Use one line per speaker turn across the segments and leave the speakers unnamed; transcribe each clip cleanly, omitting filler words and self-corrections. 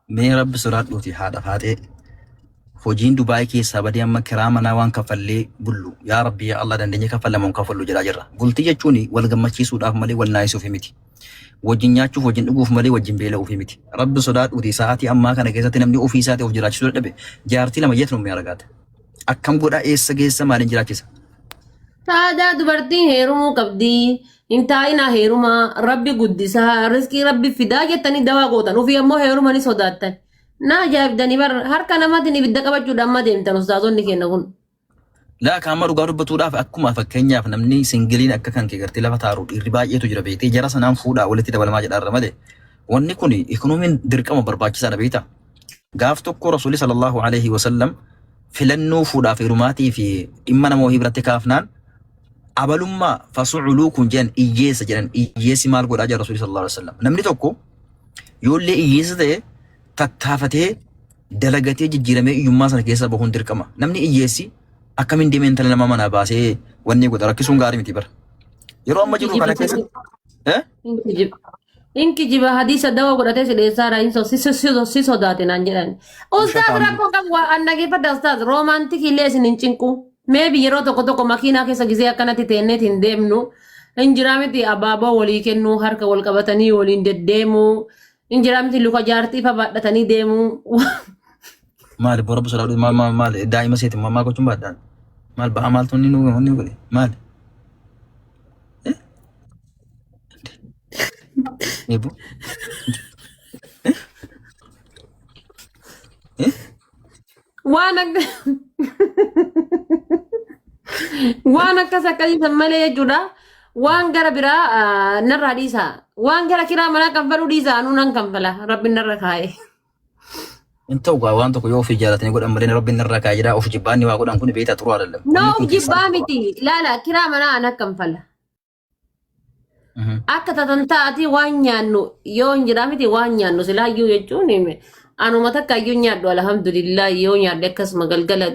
Mee rabbi sodaadhuuti haadha faaxee hojiin Dubaay keessaa badee amma kiraa manaa waan kaffallee bullu yaa rabbi yaa Allah dandeenye kaffalla moo hin kaffallu jedhaa jirra. Bultii jechuun wal gammachiisuudhaaf malee wal naayisuuf miti. Wajjin nyaachuuf wajjin dhuguuf malee wajjin beela'uuf miti. Rabbi sodaadhuuti sa'aatii ammaa kana keessatti namni ofii isaatii of jiraachisuu dadhabe jaartii lama yeet nummee argaata. Akkam godhaa eessa geessa maaliin jiraachisa?
Taadaa dubartiin heerumuu qabdi. Hin taa'inaa heerumaa rabbi guddisaa riskii rabbi fidaa jettanii dawaa gootan ofii ammoo heeruma ni sodaattan. Na ajaa'ibdanii bar harka namaatiin ibidda qabachuudhaan amma deemtan ustaazonni keenya kun.
Laa kaama dhugaa dubbatuudhaaf akkuma fakkeenyaaf namni singiliin akka kan kee gartee lafa taaru dhiirri baay'eetu jira beektee jara sanaan fuudhaa walitti dabalamaa jedhaarra malee wanni kun ikoonomiin dirqama barbaachisaadha beektaa. Gaaf tokko Rasuulli sallallahu alaihi wasallam filannoo fuudhaaf heerumaatii fi dhimma nama wahii biratti kaafnaan abalummaa fasuculuu kun jedhan iyyeessa jedhan iyyeessi maal godhaa jedhan Rasuulli sallallahu alaihi wasallam. Namni tokko yoollee iyyeessa ta'e tattaafatee dalagatee jijjiiramee iyyummaa sana keessa bahuun dirqama. Namni iyyeessi akkamiin deemee intala nama manaa baasee wanni godha rakkisuun gaarii miti bara. Yeroo amma jiru kana keessa eh?
Hin kijiba. Hin kijiba hadiisa dawoo godhatee si dheessaadha hin so si si si si sodaate naan jedhan. Ustaaz rakkoo qabu waa an dhageeffadha ustaaz roomaankii illee isin hin cinqu. Meebi yeroo tokko tokko makiinaa keessa gisee akkanatti teenneet hin deemnu. Hin jiraa miti abaaboo walii kennuu harka wal qabatanii waliin deddeemuu. Hin jiraa miti luka jaartii fa baadhatanii deemuu.
Maali bora sodaadhu maal maal maal daa'ima seeti maal maal gochuun baadhaan maal ba'aa maaltu inni nu inni godhe maali? Eeboo.
Waan akka waan akkas akkasii san malee jechuudha. Waan gara biraa narraa dhiisa. Waan gara kiraa manaa kanfaluu dhiisa anuu nan kanfala. Rabbi narra kaa'e.
Hin ta'u gaa waan tokko yoo ofii jaalatanii godhan malee rabbiin narraa kaa'e jedhaa of jibbaanni waa godhan kun beektaa xuruu አይደለም.
No
Wanni
of
kun keessaa
jibbaa miti. Ilaala kiraa manaa ana kanfala. Akka tatantaati waan nyaannu yoo hin jiraa miti waan nyaannu silaayyuu jechuun anuma takka iyyuu nyaadhu alhamdulillah yoo nyaadhe akkasuma galgala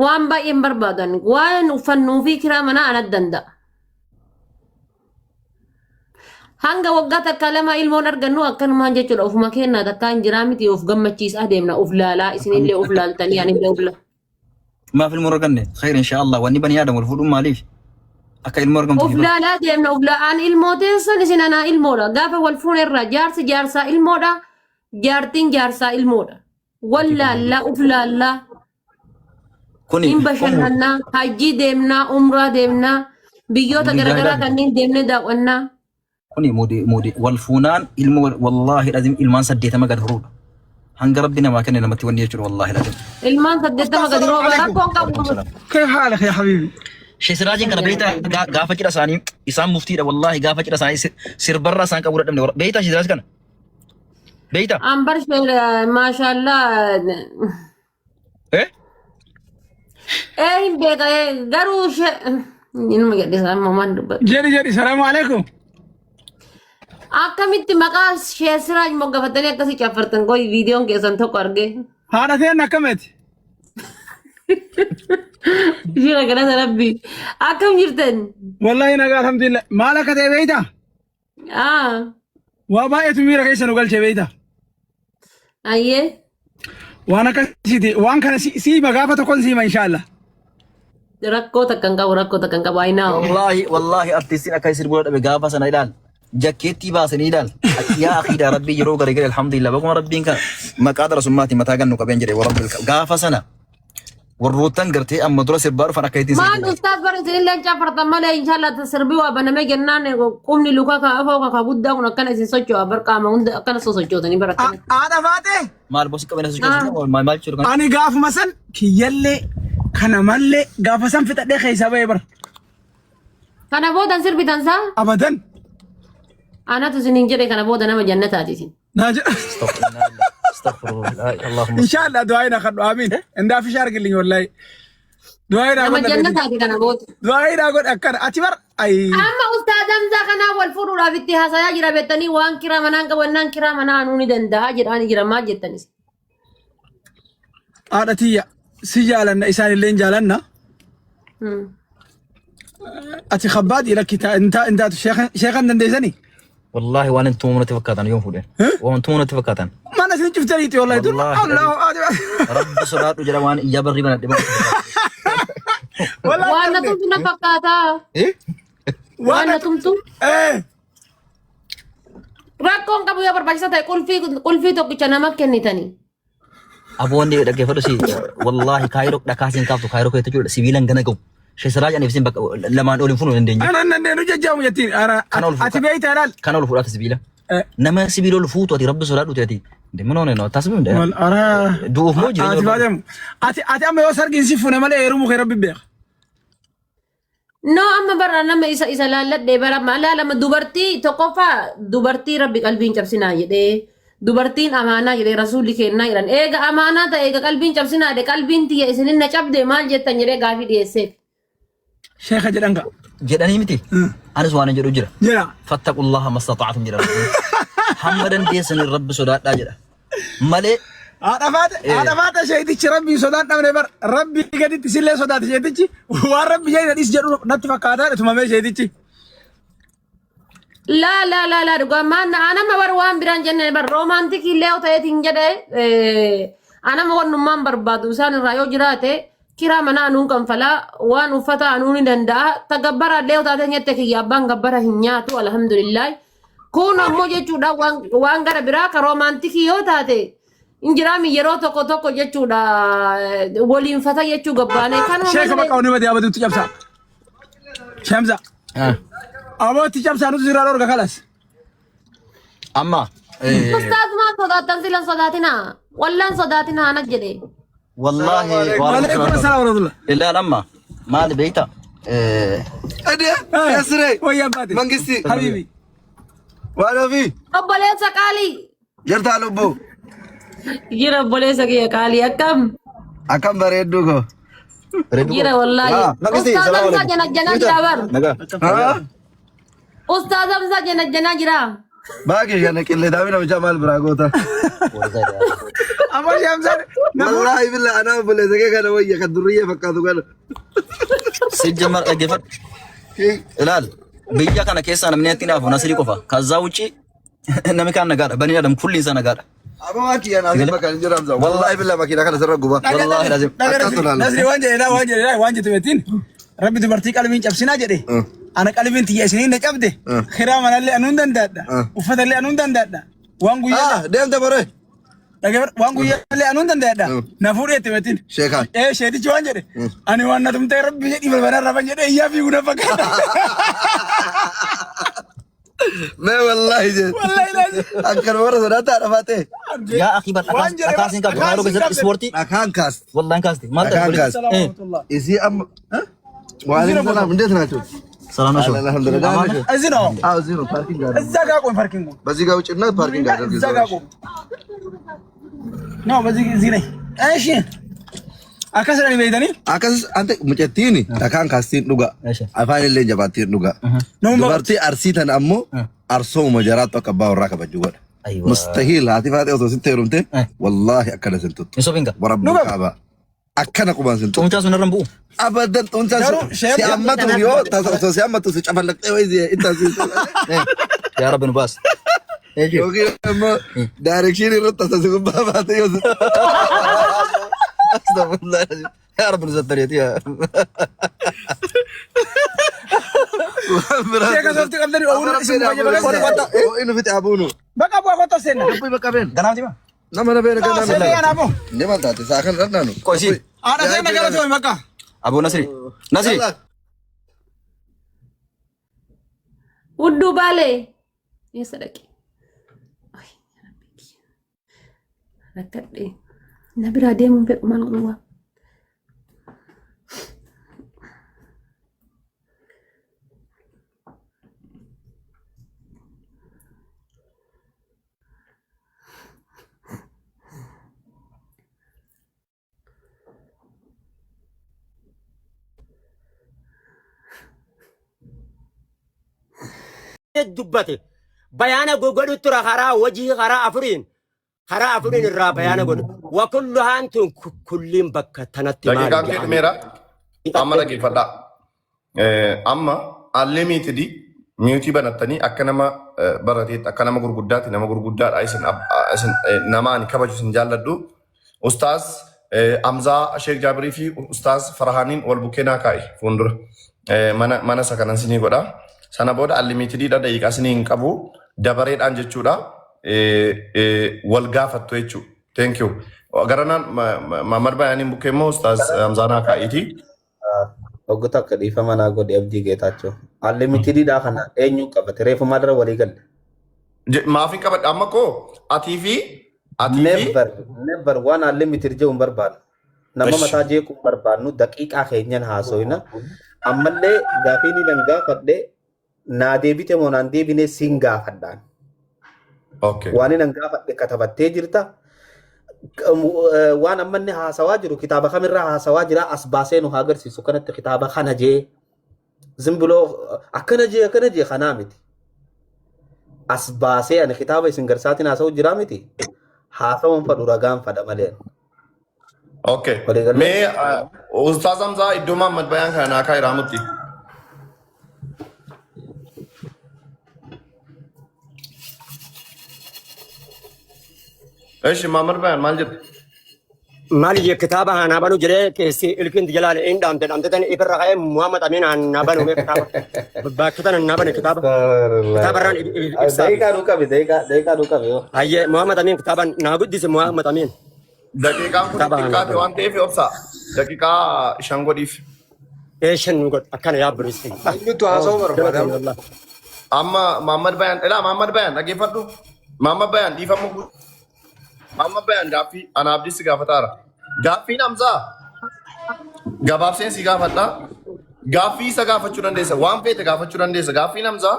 waan baay'een barbaadan waan uffannuu fi kiraa manaa ana danda'a. Hanga waggaa takka lama ilmoon argannu akkanumaan jechuudha ofuma kennaa takka hin jiraa miti of gammachiisaa deemna of laalaa isinillee of laaltanii anillee of laalaa.
Maaf ilmoo arganne? Khayr insha Allah. Wanni bani aadam wal fuudhuun maaliif? Akka ilmoo argamtu
Of laalaa deemna of laalaan ilmoo teessan isin anaa ilmoodha. Gaafa wal fuune irraa jaarsi jaarsaa ilmoodha. Jaartiin jaarsaa ilmoodha. Wal laallaa of laallaa
Kuni
hin bashannannaa hajjii deemnaa umraa deemnaa biyyoota garaagaraa kanneen deemnee daawwannaa.
Kuni muudi muudi wal fuunaan ilmo wallaahi lazim ilmaan 80 gad horuudha. Hanga rabbi namaa kenne namatti wanni jechuudha wallaahi lazim.
Ilmaan 80 gadi
Assalaamu
rooba
alaikum.
rakkoon qabu.
Waalaikum salaam.
كيف حالك يا حبيبي؟
Sheekh Siraajiin kana beektaa gaafa cidha isaanii isaan muftiidha wallaahi gaafa cidha isaanii sirbarraa isaan qabuu dadhabne beektaa Sheekh Siraaj kana beektaa?
An bar maashaallah
Eh?
Ee hin beeka ee garuu ishee inuma jedhe amma waan dubbatu.
Jedhi jedhi salaamu alaikum.
Akkamitti maqaa ishee Siraaj moggafatanii akkasii caffartan qoy viidiyoon keessan tokko argee.
Haadha teen akkamiti?
Ishee galata rabbi. Akkam jirtan?
Wallahi nagaa alhamdulillah. Maal akka ta'e beektaa?
Ah,
Waa baay'eetu miira keessa nu galche beektaa?
ayyee.
Waan akkasiiti. Waan kana siima gaafa tokkoon siima inshaallah.
Rakkoo takka hin qabu, rakkoo takka hin qabu. I know.
Wallaahi wallaahi artistiin akka isin booda dhabe gaafa sana ilaal. Jakkeettii baasanii ilaal. Yaa akhiidha rabbii yeroo gari gari alhamdulillah bakuma rabbiin kan maqaa darasummaatiin mataa gannu qabeen jedhe warabbil gaafa sana warroottan gartee amma dura sirbaa dhufan akka ittiin
Maal ustaaz bara isinillee caffartan malee inshallah sirbi waa banamee jennaan qubni luka ka afoo ka guddaa kun akkana isin socho'a bar qaama hunda akkana sosochootanii bara akkana.
Haadha faatee
Maal bosi qabeen sochoosu maal maal jechuudha kan
ani gaafuma san kiyyallee kana mallee gaafa san fixadhee keessaa ba'ee bara.
Kana boodan sirbitan saa
Abadan.
anatu isinin jedhe kana booda nama jannataati isin.
Naa jedha.
Astaghfirullah Allahumma
Inshallah du'aa na kadhu amiin. Indaa fi shaargilli wallahi. Du'aa na
Nama
godha.
jannataati kana booda.
Du'aa na godha akkana. Ati bar ay.
Amma ustaaz Hamzaa kanaa wal fuudhuudhaaf itti haasayaa jira beektanii waan kiraa manaan qabu ennaan kiraa manaa anuu ni danda'a jedhaani jira maal jettanis.
Haadha tiyya si jaalanna isaan illee hin jaalanna. Ati kabbaadii lakki hin taatu sheekan dandeessanii.
Wallaahi waan hin tumamu natti fakkaatan yoom fuudhe. Waan tumamu natti fakkaatan.
Mana isin cuftaniiti wallahi tun.
Wallaahi
Allahu akbar.
Rabbi sodaadhu jedha waan iyyaa barrii banadhe.
Wallahi
Waan na
qabne.
tumtu na fakkaata. Waan na tumtu.
Eh.
Rakkoon qabu yoo barbaachisaa ta'e qulfii qulfii tokkicha nama kennitanii.
Aboonni dhaggeeffadhu si wallaahi kaayiroo dhakaa siin kaaftu kaayiroo keessa jechuudha sibiilan gana gahu. Sheesaraa jedhaniif siin bakka lamaan ol hin fuunu dandeenye.
Ana nan deenu jajjaamu jettiin. Ara
Kana ol
ati beeyta laal.
Kana ol fuudhaati sibiila.
Eh.
Nama sibiila ol fuutu ati rabbi sodaadhu ati. Deemma noone no tasbih hunda.
Wal ara.
Du'uuf moo jireenya
Ati
barbaadu?
baadamu. Ati ati amma yoo sargiin si fuune malee heerumu kee rabbi beeka.
No amma bara nama isa isa laalladhee bara ma laalama dubartii tokkoffaa dubartii rabbi qalbiin cabsinaa jedhee dubartiin amaanaa jedhee rasuulli kennaa jedhan eega amaanaa ta'e eega qalbiin cabsinaa jedhe qalbiin tiyya isinin na cabde maal jettan jedhee gaafii dhiyeesseef.
Sheeka jedhan gaa.
Jedhanii miti. Anis waan jedhu jira.
Jedha.
Fattaqullaha mastata'atum jedha. Rabbiin. Hamma dandeessaniin rabbi sodaadhaa jedha. Malee
Haadha faate haadha faate sheetichi rabbii sodaan dhabne bar rabbii gaditti sillee sodaate sheetichi waan rabbi jedhe dhis jedhu natti fakkaataa tumamee sheetichi.
Laa laa laa laa dhugaa maan anama bar waan biraan jenne bar romantic illee yoo ta'eetiin jedhe anama wannummaan barbaadu isaan irraa yoo jiraate kiraa manaa anuun kanfalaa waan uffata anuu ni danda'a ta gabbara illee yoo taate jette kiyya abbaan gabbara hin nyaatu alhamdulillah kun ammoo jechuudha waan waan gara biraa ka romantic yoo taate injiraami yeroo tokko tokko jechuudha waliin fata jechuu gabbaanee kanuma
Sheeka
malee
bakka onni badii abadutti cabsaa. Shamsa. Abootti cabsaa nuti sirraa dhorka kalas.
amma
Ustaaz maal sodaattan silan sodaatinaa wallaan sodaatinaa ana jedhe.
wallaahi
Waalaikum assalam warahmatullah.
Ilaal amma maali beekta?
Ade, Yasire,
Wayya abbaate.
Mangisti,
Habibi.
waan ofii,
Obboleessa qaalii.
jirtaa lubbuu,
Jira obboleessa kiyya qaalii akkam?
akkam bareedduu koo.
Jira wallaahi.
Ah, Mangisti,
Ustaaz
salaam
Hamzaa
alaikum.
janajjanaa jira bar.
Nagaa.
Haa?
Ustaaz Hamzaa janajjanaa jira.
Baaki kana qillee daamii namichaa maal biraa goota?
Amma Shamsaan
Wallaahi billaa anaa obboleessa kee kana wayya kan durriyyee fakkaatu kana.
Sijjamar dhaggeeffadhu. Ilaal biyya kana keessaa namni atti naafu nasrii qofa. Kazzaa wucci namni kaan nagaadha. Bani Adam kulli isaa nagaadha.
Amma waan kiyya naaf bakka hin jiru Hamza. Wallaahi billaa makiinaa kana sirra guba.
Wallaahi lazim.
Akka tolaan.
Nasri waan jedhe waan jedhe waan jette beektiin rabbi dubartii qalbiin cabsinaa jedhe ana qalbiin tiyya isiniin na cabde kiraa manallee anuun danda'adha uffatallee anuun danda'adha waan guyyaa
Ah, deemte boree.
dhaggeeffadhu waan guyyaallee anuun danda'adha na fuudhee itti beektiin
Sheekaan.
ee sheetichi waan jedhe ani waan na tumtee rabbi jedhii balbala rafan jedhe iyyaa fiiguu na fakkaata
Mee wallaahi jedhe.
wallaahi laazim
Akkan warra sodaataa dhafaatee.
Yaa akii bar
Waan jedhe
dhakaa siin qabdu. Kaayiroo keessatti ispoortii
Dhakaan kaasti.
wallaahi kaasti. Maal
Dhakaan
ta'e?
kaasti. Isii amma. Waalaikum salaam. እንዴት ናቸው?
ሰላም ናቸው።
አልሐምዱሊላህ። ደህና ናቸው?
እዚህ ነው
አዎ እዚህ ነው ፓርኪንግ አለ።
እዛ ጋር ቆም ፓርኪንጉ
በዚህ ጋር ውጭና ፓርኪንግ አድርግ።
እዛ ጋር ቆም ነው በዚህ እዚህ ነኝ እሺ akkasirra ni beektanii
Akkas ante mucattiin dhakaan kaastiin dhuga.
Eesha.
Afaan illee jabaattiin dhuga.
Nama-
Dubartii arsii tana ammoo arsooma jaraattu akka abbaa warraa kabajju godha.
Aywa.
Mustahiil haati faatee osoo sitti heerumte wallaahi akkana sin tuttu.
Hin sobinga.
Warabbi
Dhuga.
kaaba. Akkana qubaan sin tuttu.
Xuuncaa sun irra hin bu'u.
Abadan xuuncaan
Garuu
si
sheemsa-
hammatu yoo tasa osoo si hammatu si cafallaqxee wayii itti asiisu.
Yaa Rabbi nu baas.
Yookiin ammoo daayirekshinii irratti tasa si gubbaa baate yoo si.
Astaghfirullah. Yaa Rabbi nu sattareeti yaa.
Waan biraa.
Sheeka sooftii qabdanii oowwuun isin baay'ee baga
Inni fixe abuunu.
Bakka bu'aa kottu seenna.
Dubbii bakka been.
Ganaam dima.
Nama na beena
Seenna
ganaa.
yaanaafoo.
Ni maal taate saa kan dhandhaanu.
Qoisi.
Haadha seenna gara ture bakka.
Aboo Nasri. Nasri.
Hudduu baalee. Eessa dhaqe? Ay, Rabbi kiyya. Rakkadhe. Na biraa deemuun fedhu maal godhu waa.
Dubbate bayaana godhu tura karaa wajii karaa afuriin irraa bayaana godhu wa kulluhaan tun kulliin bakka tanatti maal
Daqiiqaan kee
jedhama.
dhumeera. Amma dhaggeeffadhaa. Amma unlimited Mute banattanii akka nama barateetti, akka nama gurguddaatti, nama gurguddaadha isin, isin nama ani kabaju, isin jaalladhu. Ustaaz Amzaa Sheek Jaabirii fi Ustaaz Farhaaniin wal bukkee naa kaa'i fuuldura. Mana isa kanan sinii godha. Sana booda unlimitedidha, daqiiqaa sinii hin qabu, dabareedhaan jechuudha. Wal gaafattu jechuudha. Thank you. Garanaan Mahammad Bayaaniin bukkee immoo Ustaaz Hamzaa naa kaa'iiti.
Obbo takka dhiifama naa godhi, Abdii Geetaachoo. Unlimitedidha kana eenyu qabate? Reefu maalirra walii galle?
Maaf hin qabadhe amma koo atii fi
Never, never, waan unlimited jedhu hin barbaannu. Nama mataa jeequu hin barbaannu, daqiiqaa keenyan haasoyna. Ammallee gaafii ni nan gaafadhe naa deebite moo naan deebine siin gaafadhaan.
Okay.
Waan inni nan gaafadhe katabattee jirta. Waan amma inni haasawaa jiru kitaaba kamirraa haasawaa jira, as baasee nu haa agarsiisu kanatti kitaaba kana jee. Zimbiloo akkana jee, akkana jee kanaa miti. As baasee ani kitaaba isin garsaatiin haasawuu jiraa miti. Haasawuun fadhu, ragaan fadha malee.
Okay.
Waliigalee?
Mee Ustaaz Hamzaa iddoo Mahammad Bayaan kana naa kaa'i raamutti. Eshi, Mahammad Bayaan maal jedhu?
Maal je kitaaba hanaa banu jedhee keessi ilkiin jalaan hin dhaamte dhaamte tan ifirra ka'ee Muhammad Amin hanaa banu mee kitaaba baakkitan hanaa bane kitaaba kitaaba irraan ibsaa.
Daqiiqaa nu qabi, daqiiqaa, daqiiqaa nu qabi yoo.
Hayyee, Muhammad Amin kitaaba naa guddise, Muhammad Amin.
Daqiiqaan kun
Kitaaba hanaa
xiqqaate
banu.
waan ta'eef obsa. Daqiiqaa 5 godhiif.
Eeshan nu godhu akkana yaa obboleessi.
Eenyutu haasa'uu barbaada?
Amma Mahammad Bayaan, ilaa Mahammad Bayaan, dhaggeeffadhu. Mahammad Bayaan, dhiifama. Mahammad Bayaan, gaaffii ana Abdii si gaafataara. Gaaffiin Hamzaa gabaabseen si gaafadha. Gaaffii isa gaafachuu dandeessa. Waan feete gaafachuu dandeessa. Gaaffiin Hamzaa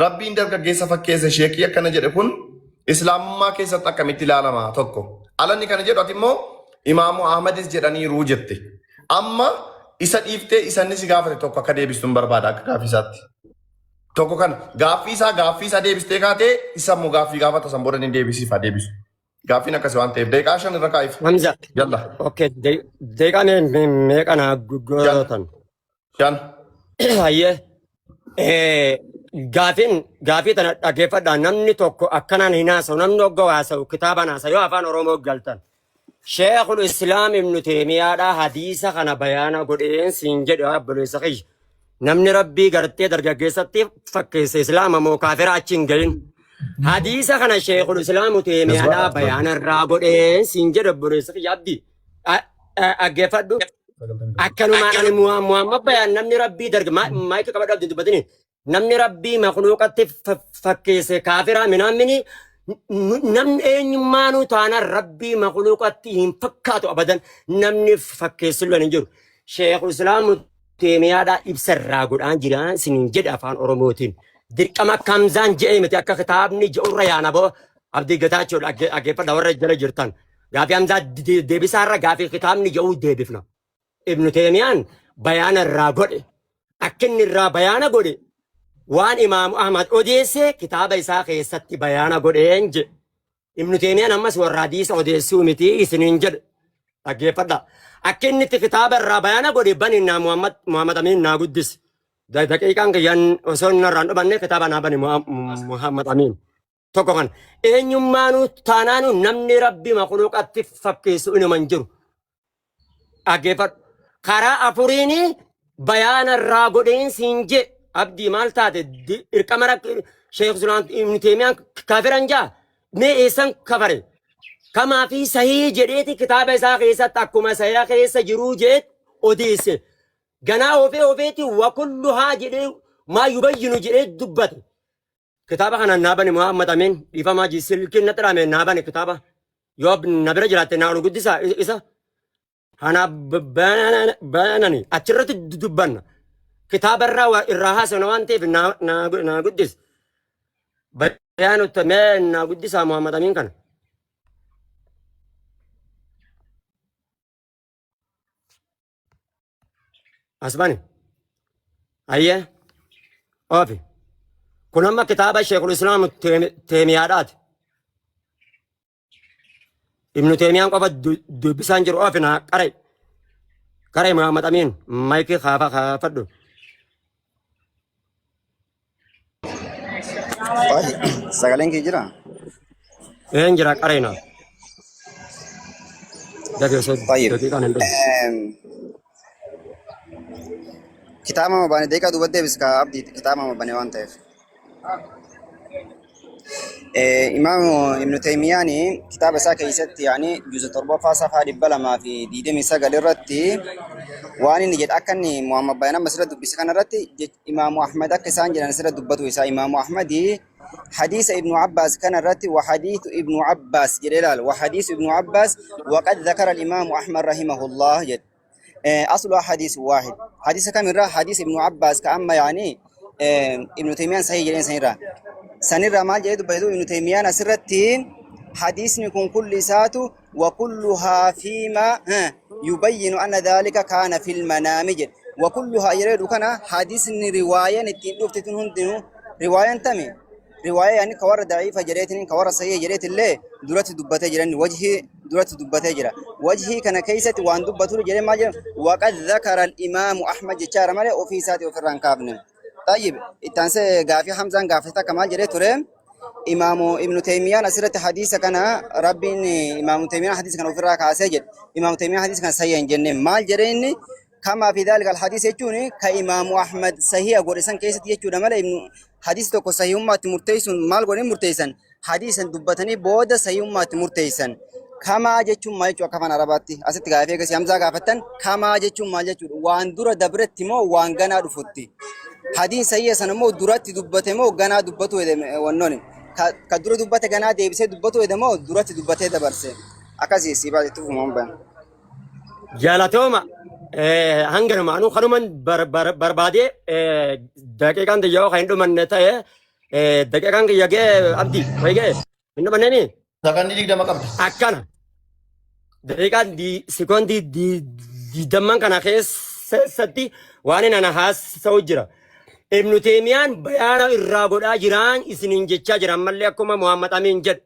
Rabbiin dargaggeessa fakkeessa sheekii akkana jedhe kun Islaamummaa keessatti akkamitti ilaalama tokko. Alanni kana jedhu, ati immoo Imaamu Ahmadis jedhaniiru jette. Amma isa dhiiftee isanni si gaafate tokko akka deebistu hin barbaada akka gaaffii isaatti. Tokko kana gaaffii isaa deebistee kaatee isa immoo gaaffii gaafata san booda ni deebisiif haa deebisu. Gaaffiin akkasii waan ta'eef daqiiqaa 5 irra kaa'iif.
Hamza.
Yalla.
Okay, daqiiqaa meeqa naa gootan?
5.
Hayyee. Gaafiin gaafii tana dhaggeeffadhaa, namni tokko akkanaan hin haasa'u, namni hogga haasa'u kitaabaan haasa'u, yoo afaan Oromoo galtan. Sheekul Islaam Ibnu Teemiyaadhaa hadiisa kana bayaana godheen siin jedhe, obboleessa kiyya. Namni Rabbii gartee dargaggeessatti fakkeesse Islaama moo kaafira achi hin gahin. Hadiisa kana Sheekul Islaam Ibnu Teemiyaadhaa bayaana irraa godheen siin jedhe, obboleessa kiyya Abdii. Dhaggeeffadhu. Akkanumaan ani Muhammad Bayaan namni Rabbii darga maayika qabadhu, Abdii, dubbatini. Namni Rabbii makluuqatti fakkeesse kaafiraa minaamini, namni eenyummaanuu taanaan Rabbii makluuqatti hin fakkaatu abadan, namni fakkeessu hin jiru. Sheekul Islaam Teemiyaadhaa ibsa irraa godhaan jiraan isiniin jedhe afaan Oromootiin. Dirqama akka Hamzaan je'ee miti, akka kitaabni je'urra yaana boo Abdii Gataachoo, dhaggeeffadha warra jala jirtan. Gaafii Hamzaa deebisaarra gaafii kitaabni je'uu deebifna. Ibnu Teemiyaan bayaana irraa godhe. Akka inni irraa bayaana godhe waan Imaamu Ahmad odeesse kitaaba isaa keessatti bayaana godheen jedhe. Ibnu Teemiyaan ammas warra hadiisa odeessuu miti isiniin jedhe. Dhaggeeffadha. Akka inni itti kitaaba irraa bayaana godhe bani naa Muhammad Muhammad Amiin naa guddise. Daqiiqaan kiyyaan osoo inni irraan dhumanne kitaaba naa bani, Muhammad Amiin. Tokko kan eenyummaanuu taanaanu namni Rabbi makluuqatti fakkeessu inuma hin jiru. Dhaggeeffadhu. Karaa afuriin bayaana irraa godheen siin jee, Abdii, maal taate? Dirqama Sheekh Sulaan Ibn Teemiyaan kafiran jaa mee eessan kafare? Kamaa fi sahii jedheeti kitaaba isaa keessatti akkuma sahiha keessa jiruu jeet odeesse. Ganaa ofee ofeeti wakulluhaa jedhee maa yubayyinu jedhee dubbate. Kitaaba kana naa bani, Muhammad Amin, dhiifamaa ji silkiin natti dhaame, naa bani kitaaba. Yoo na bira jiraatte naa ol guddisaa isa. Kana banani achirratti dubbanna. Kitaaba irraa irraa haasofna waan ta'eef naa guddis. Bayaanutti mee naa guddisaa Muhammad Amin kana. As bani. Ayyee. Oofi. Kun amma kitaaba Sheekul Islaam Teemiyaadhaati. Ibnu Teemiyaan qofa dubbisaan jiru, oofi naa qara'e. Qara'e, Muhammad Amiin, maayikii kaafadhu.
Sagaleen kee jira?
Een jira qareena. Dageessa
Tayyib.
daqiiqaan hin dhufu.
Kitaaba mabane daqiiqaa duuba deebis ka abdii kitaaba mabane waan ta'eef. Imaamu Ibnu Taymiyyaan kitaaba isaa keessatti yaani juuza 7ffaa safaa 229 irratti waan inni jedhe akka inni Muhammad Bayan amma asirra dubbise kana irratti Imaamu Ahmad akka isaan jedhan asirra dubbatu isaa Imaamu Ahmadi hadiisa Ibnu Abbaas kana irratti wa hadiisu Ibnu Abbaas jedhee ilaala wa hadiisu Ibnu Abbaas waqad dhakara al-Imaamu Ahmad rahimahullah jedhe. Aslu hadiis waahid hadiisa kamirraa hadiisa Ibnu Abbaas ka amma yaani Ibnu Taymiyaan sahih jedheen sanirraa sanirraa maal jedhee dubbate Ibnu Taymiyaan asirratti hadiisni kun kulli isaatu wa kulluhaa fiima yubayyinu anna dhaalika kaana fil manaami jedhe wa kulluhaa jedhee kana hadiisni riwaayaan ittiin dhufte tun hundinuu riwaayaan tami riwaaya yaani ka warra da'iifa jedheetiin ka warra sahiha jedheetillee duratti dubbatee jiran wajhii duratti dubbatee jira. Wajhii kana keessatti waan dubbatu jedhee maal jedha waqad dhakara al-imaamu Ahmad jechaara malee ofii isaatii ofirraa hin kaafne. Tayyib itti aansee gaafii Hamzaan gaafate takka maal jedhee ture Imaamu Ibnu Taymiyaan asirratti hadiisa kana Rabbiin Imaamu Taymiyaan hadiisa kana ofirraa kaasee jedhe. Imaamu Taymiyaan hadiisa kana sahiha hin jenne maal jedhee inni kamaa fi dhaalika al-hadiis jechuun ka Imaamu Ahmad sahiha godhe san keessatti jechuudha malee ibnu hadiisi tokko sahihummaatti murteessuun maal godhanii murteessan hadiisan dubbatanii booda sahihummaatti murteessan kamaa jechuun maal jechuu akka afaan arabaatti asitti gaafii eegasii hamzaa gaafattan kamaa jechuun maal jechuudha waan dura dabretti moo waan ganaa dhufutti hadiin sahiha sana moo duratti dubbate moo ganaa dubbatu jedhame wannooni ka ka dura dubbate ganaa deebisee dubbatu jedhe moo duratti dubbatee dabarse akkasii si baate tufumaan bayan.
Galatooma hanganuma anuu kanuman barbaadee daqiiqaan tiyya yoo kan hin dhumanne ta'e daqiiqaan kiyya ga'e abdii wayi ga'e hin dhumanneni
Sakandii 20 qabda.
Akkana daqiiqaan sekoondii 20n kana keessatti waan inni ana haasa'u jira. Ibnu Teemiyaan bayaana irraa godhaa jiraan isiniin jechaa jira ammallee akkuma Muhammad Amiin jedhe.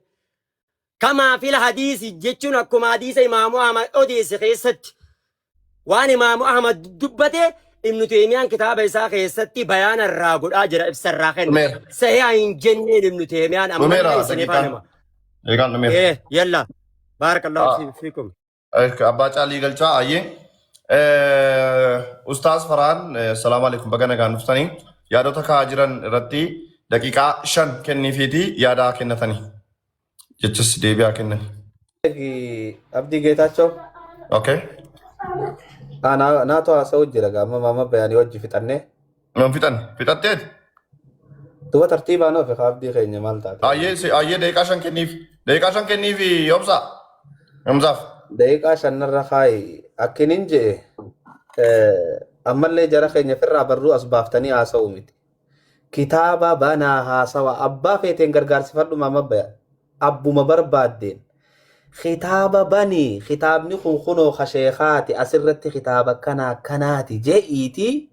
Kamaa fil hadiisi jechuun akkuma hadiisa Imaamu Ahmad odeesse keessatti waan Imaamu Ahmad dubbate Ibnu Teeymiyaan kitaaba isaa keessatti bayaana irraa godhaa jira ibsa irraa kenna.
Dhumeera.
Sahiha hin jenneen Ibnu Teeymiyaan ammallee
Dhumeera
isiniif
daqiiqaan.
hima.
Daqiiqaan dhumeera.
Yalla. Baarakallahu fiikum.
Abbaa Caalii Galchaa ayyee. Ustaaz Farhaan salaamu alaikum baga nagaan dhuftanii yaadota kaa'aa jiran irratti daqiiqaa 5 kenniifiiti yaada kennatanii jechas deebi'aa kennan.
Abdii Geetaachoo.
Okay.
Naatu haasa'u jira gaama maama bayaanii wajji fixannee.
Nan fixan fixatteet?
Duba tartiibaan ofi abdii keenya maal taate?
Ayyee ayyee daqiiqaa 5 kenniif. Daqiiqaa 5 kenniif obsa. Hamzaaf.
Daqiiqaa shanarra kaayi akkinin je'e ammallee jara keenya firraa barruu as baaftanii haasa'u miti. Kitaaba banaa haasawa abbaa feeteen gargaarsifadhu maama baya abbuma barbaaddeen. Kitaaba banii kitaabni kun kunoo ka sheekaati asirratti kitaaba kanaa kanaati je'iitii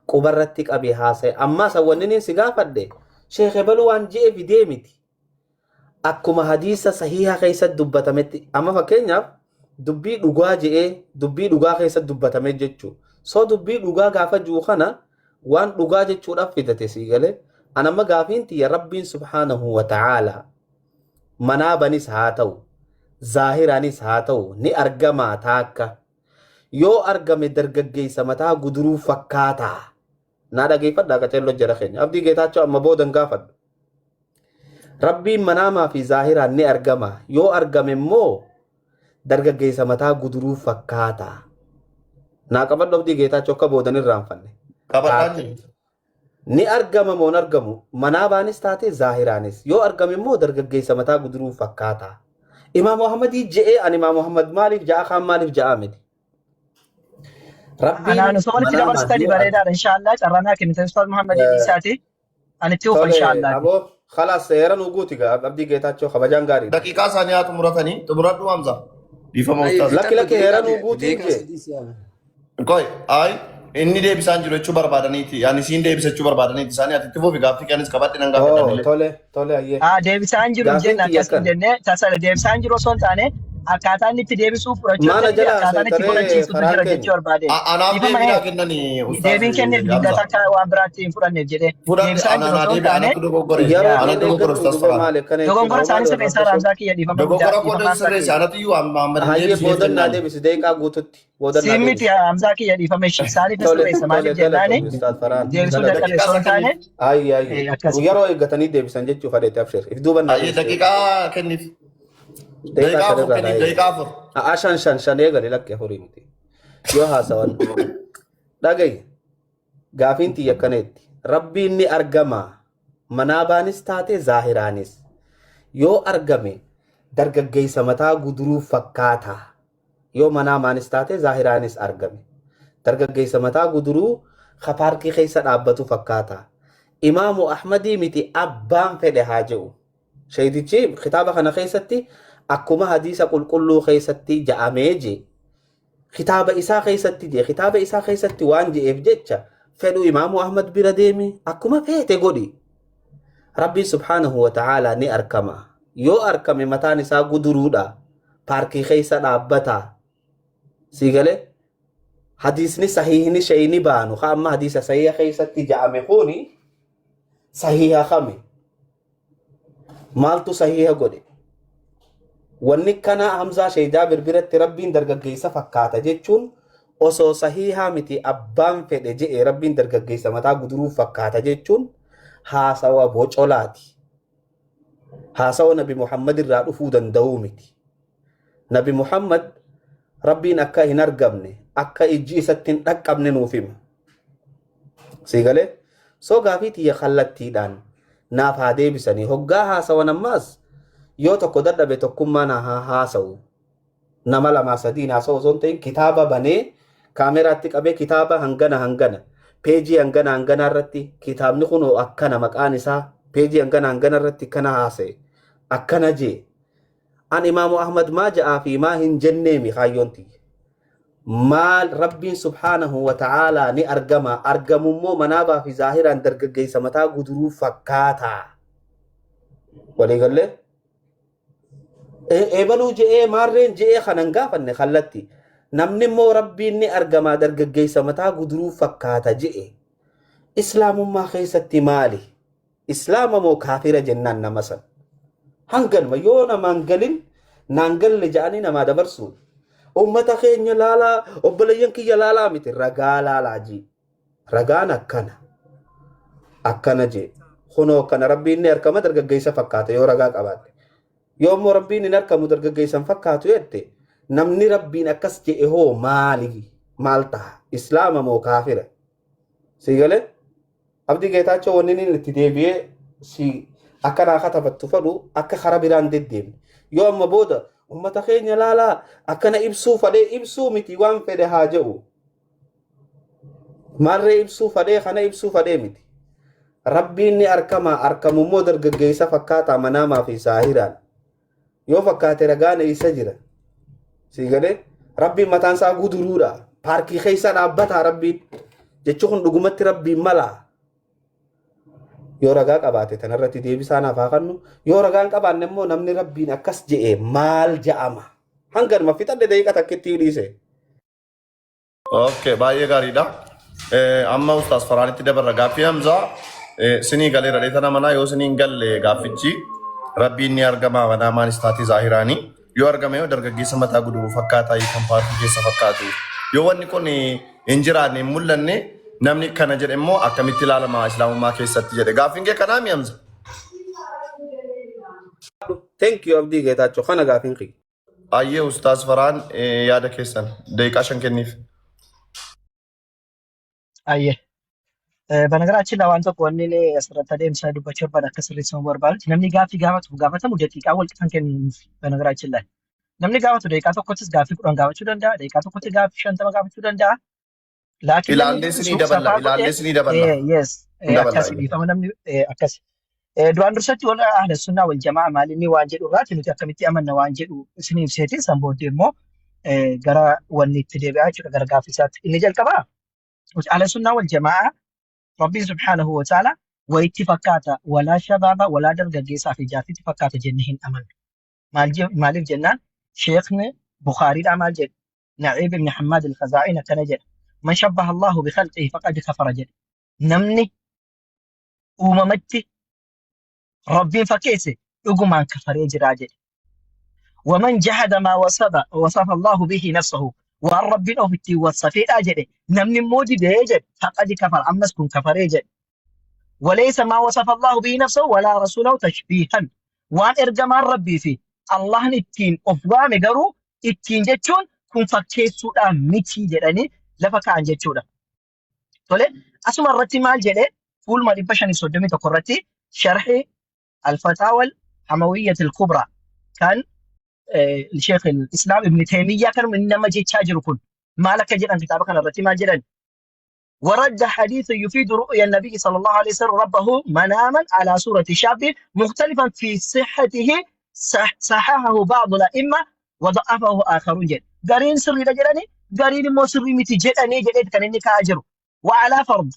qubarratti qabi haasa'i. Ammaa san wanni niin si gaafadhe sheekh ebalu waan je'e fidee miti. Akkuma hadiisa sahiha keessatti dubbatametti amma fakkeenyaaf dubbii dhugaa je'ee dubbii dhugaa keessatti dubbatame jechuu. So dubbii dhugaa gaafa jiru kana waan dhugaa jechuudhaaf fidate sii galee. An amma gaafiin tiyya Rabbiin subhaanahu wa ta'aala manaabanis haa ta'u zaahiraanis haa ta'u ni argamaa taakka. Yoo argame dargaggeessa mataa guduruu fakkaataa. Naa dhageeffadhaa qaceelloo jara keenya. Abdii Geetaachoo amma booda hin gaafadhu. Rabbiin manaamaa fi zaahiraan ni argama. Yoo argame immoo dargaggeessa mataa guduruu fakkaataa. Naa qabadhu Abdii Geetaachoo akka boodan irraanfanne.
Qabadhaan jira.
Ni argama moo hin argamu? Manaabaanis taate zaahiraanis. Yoo argame immoo dargaggeessa mataa guduruu fakkaata. Imaamu Ahmadii je'ee ani Imaamu Ahmad maaliif ja'a kaan maaliif ja'a miti. Rabbiin
Anaan osoo walitti
manaamaan
dabarsitanii
yoo argame.
bareedaadha inshaallah carraa naa kennitan Ustaaz Muhammad Isaati. Ani itti ufa
Tole
inshaallah.
aboo khalaas seera nu guuti gaa Abdii Geetaachoo kabajaan gaariidha.
Daqiiqaa isaanii haa xumuratanii xumuradhu Hamza. Dhiifama
Ayi
ustaaz.
Lakki
fixadhu
lakki heera
daqiiqaa
nu guutiin
daqiiqaa
jee.
3 si hafe.
Qoy ay inni deebisaan jiru jechuu barbaadaniiti. Ani siin deebisa jechuu barbaadaniiti. Isaanii ati itti fufi gaaffii kanis qabadhe nan gaafadha
Oo
anillee.
tole tole ayyee.
Haa deebisaan jiru hin
Gaafiin
jenne
tiyya
akkas hin
akkana.
jenne tasa deebisaan jiru osoo hin taane Akkaataa inni itti deebisuu fudhachuu
Maana
danda'e
jala
akkaataan itti
seetaree
fudhachiisutu
faraan
jira
keenya.
jechuu barbaade.
Anaaf
Dhiifama
deebii naa kennani ustaaz
deebiin kenneef dingata
Hamza.
akka waan biraatti hin fudhanneef jedhee
Fudhadhe
deebisaa
ana
jiru
naa
osoo hin
deebi
taane
anatu dogoggore.
Yeroo
yaa
Anatu
keen
dogoggore
eeggadhu
ustaaz
duba
Faraan.
maali akkana jechuun
dogongora
hoo
isaanii
maali
sirreessaa
rabbashu.
Hamzaa kiyya dhiifama guddaa
Dogoggora koo
dhiifama Hamzaa
sirreesse
kiyya.
anatu iyyuu Muhammad hin
Hayyee
deebisneef
boodan naa
jennaan.
deebisi daqiiqaa guututti boodan naa
Siin miti
deebisi.
Hamzaa kiyya dhiifama ishee isaaniif
Tole
sirreessa
tole
maaliif jennaani
galatoomi Ustaaz Faraan
deebisuu
galatoomi.
dadhabe
Daqiiqaa
osoo hin taane
isa kenniif.
Ayyi ayyi
akkasi.
yeroo eeggatanii deebisan jechuu fadheete abshir. If duuban naa
Ayyee
deebisi.
daqiiqaa kenniif.
Daqiiqaa
Daqiiqaa 4
shanirraa naa
kenniif
eegali.
daqiiqaa 4.
A'aa shan shan shan eegali lakki afurii miti. Yoo haasawan dhagayi gaafiin tiyya akkaneetti. Rabbiin ni argama manaabaanis taate zaahiraanis. Yoo argame dargaggeessa mataa guduruu fakkaata. Yoo manaamaanis taate zaahiraanis argame. Dargaggeessa mataa guduruu ka paarkii keessa dhaabbatu fakkaata. Imaamu Ahmadii miti abbaan fedhe haa jedhu. Sheeytichi kitaaba kana keessatti akkuma hadiisa qulqulluu keessatti ja'amee je. Kitaaba isaa keessatti je. Kitaaba isaa keessatti waan je'eef jecha fedhu Imaamu Ahmad bira deemi akkuma feete godhi. Rabbiin subhaanahu wa ta'aalaa ni arkama. Yoo arkame mataan isaa guduruudha. Paarkii keessa dhaabbata. Sii galee? Hadiisni sahiihni shayni baanu ka amma hadiisa sahiiha keessatti ja'ame kuni sahiiha kami? Maaltu sahiiha godhe? Wanni kana Hamzaa Sheey Jaabir biratti Rabbiin dargaggeessa fakkaata jechuun osoo sahiihaa miti abbaan fedhe je'e Rabbiin dargaggeessa mataa guduruu fakkaata jechuun haasawa bocolaati. Haasawa Nabi Muhammad irraa dhufuu danda'uu miti. Nabi Muhammad Rabbiin akka hin argamne akka ijji isatti hin dhaqqabne nuuf hima. Sii galee? Soo gaafii tiyya kallattiidhaan naaf haa deebisanii. Hoggaa haasawan ammaas yoo tokko dadhabe tokkummaan haa haasawu. Nama lamaa sadiin haasa'u osoo hin ta'in kitaaba banee kaameraatti qabee kitaaba hangana hangana peejii hangana hangana irratti kitaabni kun akkana maqaan isaa peejii hangana hangana irratti kana haasa'e akkana jee. An Imaamu Ahmad maa ja'aa fi maa hin jenneemi kaayyoon tiyya. Maal Rabbiin subhaanahu wa ta'aalaa ni argama argamummoo manaabaa fi zaahiraan dargaggeessa mataa guduruu fakkaata. Waliigallee? Eebaluu je'ee maarreen je'ee kanan gaafanne kallatti. Namni immoo Rabbiin ni argama dargaggeessa mataa guduruu fakkaata je'e. Islaamummaa keessatti maali? Islaama moo kaafira jennaan nama san? Hanganuma yoo namaan galin naan galle ja'anii namaa dabarsu. Uummata keenya laalaa obboleeyyan kiyya laalaa miti ragaa laalaa jii. Ragaan akkana. Akkana jee. Kunoo akkana Rabbiin ni argama dargaggeessa fakkaata yoo ragaa qabaatte. Yoo immoo Rabbiin hin argamu dargaggeessa hin fakkaatu jette namni Rabbiin akkas jedhe hoo maali? Maal ta'a? Islaama moo kaafira? Sii galee? Abdii Geetaachoo wanni inni itti deebi'ee si akka naa katabattu fedhu akka kara biraan deddeemne. Yoo amma booda uummata keenya laalaa akkana ibsuu fadhee ibsuu miti waan fedhe haa jedhu. Maarree ibsuu fadhee kana ibsuu fadhee miti. Rabbiin ni arkama arkamu immoo dargaggeessa fakkaataa manaamaa fi saahiraan. Yoo fakkaate ragaan eessa jira? Sii galee Rabbiin mataan isaa guduruudha. Paarkii keessa dhaabbataa Rabbiin. Jechi kun dhugumatti Rabbiin malaa. Yoo ragaa qabaate tanarratti deebisaa naaf haa kennu. Yoo ragaa hin qabaanne immoo namni Rabbiin akkas je'e maal ja'ama? Hanganuma fixadhe daqiiqa takkitti dhiise.
Okay, baay'ee gaariidha. Amma Ustaaz Faraanitti dabarra. Gaaffii Hamzaa sinii galeera dheetana manaa yoo sinii hin galle gaaffichi Rabbiin ni argama manaa maanis taatee zaahiraanii. Yoo argame yoo dargaggeessa mataa guduruu fakkaataa kan paartii keessa fakkaatu. Yoo wanni kun hin jiraanne hin mul'anne namni kana jedhe immoo akkamitti ilaalama islaamummaa keessatti jedhe. Gaaffiin kee kanaa mi Hamza?
Thank you Abdii Geetaachoo kana gaaffiin kiyya.
Ayyee Ustaaz Faraan yaada keessan daqiiqaa 5 kenniif.
Ayyee. በነገራችን ላይ waan tokko wanni inni asirratti adeemsa dubbachuu barbaadu akka sirreessamu barbaadutti namni gaaffii gaafatu gaafatamu daqiiqaa wal qixan kennuuf በነገራችን ላይ namni gaafatu daqiiqaa tokkottis gaaffii 10 gaafachuu danda'a daqiiqaa tokkotti gaaffii 50 gaafachuu danda'a laakiin namni
Ilaallee sinii
dubbisu
daballa
safaa godhee
ilaallee sinii daballa.
yes
Hin daballa.
akkasi dhiifama namni akkasi. Duraan dursatti warra ahla sunnaa wal jamaa maal inni waan jedhu irraati nuti akkamitti amanna waan jedhu isin ibseeti san booddee immoo gara wanni itti deebi'aa jechuudha gara gaaffii isaatti. Inni jalqabaa nuti ahla sunnaa wal jamaa Rabbiin subhaanahu wa ta'ala wayitti fakkaata walaa shabaaba walaa dargaggeessaa fi jaartitti fakkaata jennee hin amannu. Maaliif jennaan Sheekhni Bukhaariidhaa maal jedhe? Na'iib ibn Hammaad al-Khazaa'iin akkana jedha. Man shabbaha Allahu bi khalqihi faqad kafara jedhe. Namni uumamatti Rabbiin fakkeesse dhugumaan kafaree jiraa jedhe. Waman jahada maa wasafa Allahu bihi nafsahu waan Rabbiin of ittiin wasafeedhaa jedhe namni immoo didee jedhe faqad kafara ammas kun kafaree jedhe. Walaysa maa wasafa Allahu bihi nafsahu walaa rasuulahu tashbiihan waan ergamaan Rabbii fi Allahn ittiin of waame garuu ittiin jechuun kun fakkeessuudhaan miti jedhanii lafa kaa'an jechuudha. Tole asuma irratti maal jedhe fuuluma 531 irratti sharhi al-fataawal hamawiyyatil kubra kan Sheekh Islaam Ibn Taymiyyah kan inni nama jechaa jiru kun maal akka jedhan kitaaba kana irratti maal jedhan ورد حديث يفيد رؤيا النبي صلى الله عليه وسلم ربه مناما على صورة شاب مختلفا في صحته صححه بعض الأئمة وضعفه آخرون جد قرين سري جدني قرين مو سري متي جدني جدت كان إني كاجر وعلى فرض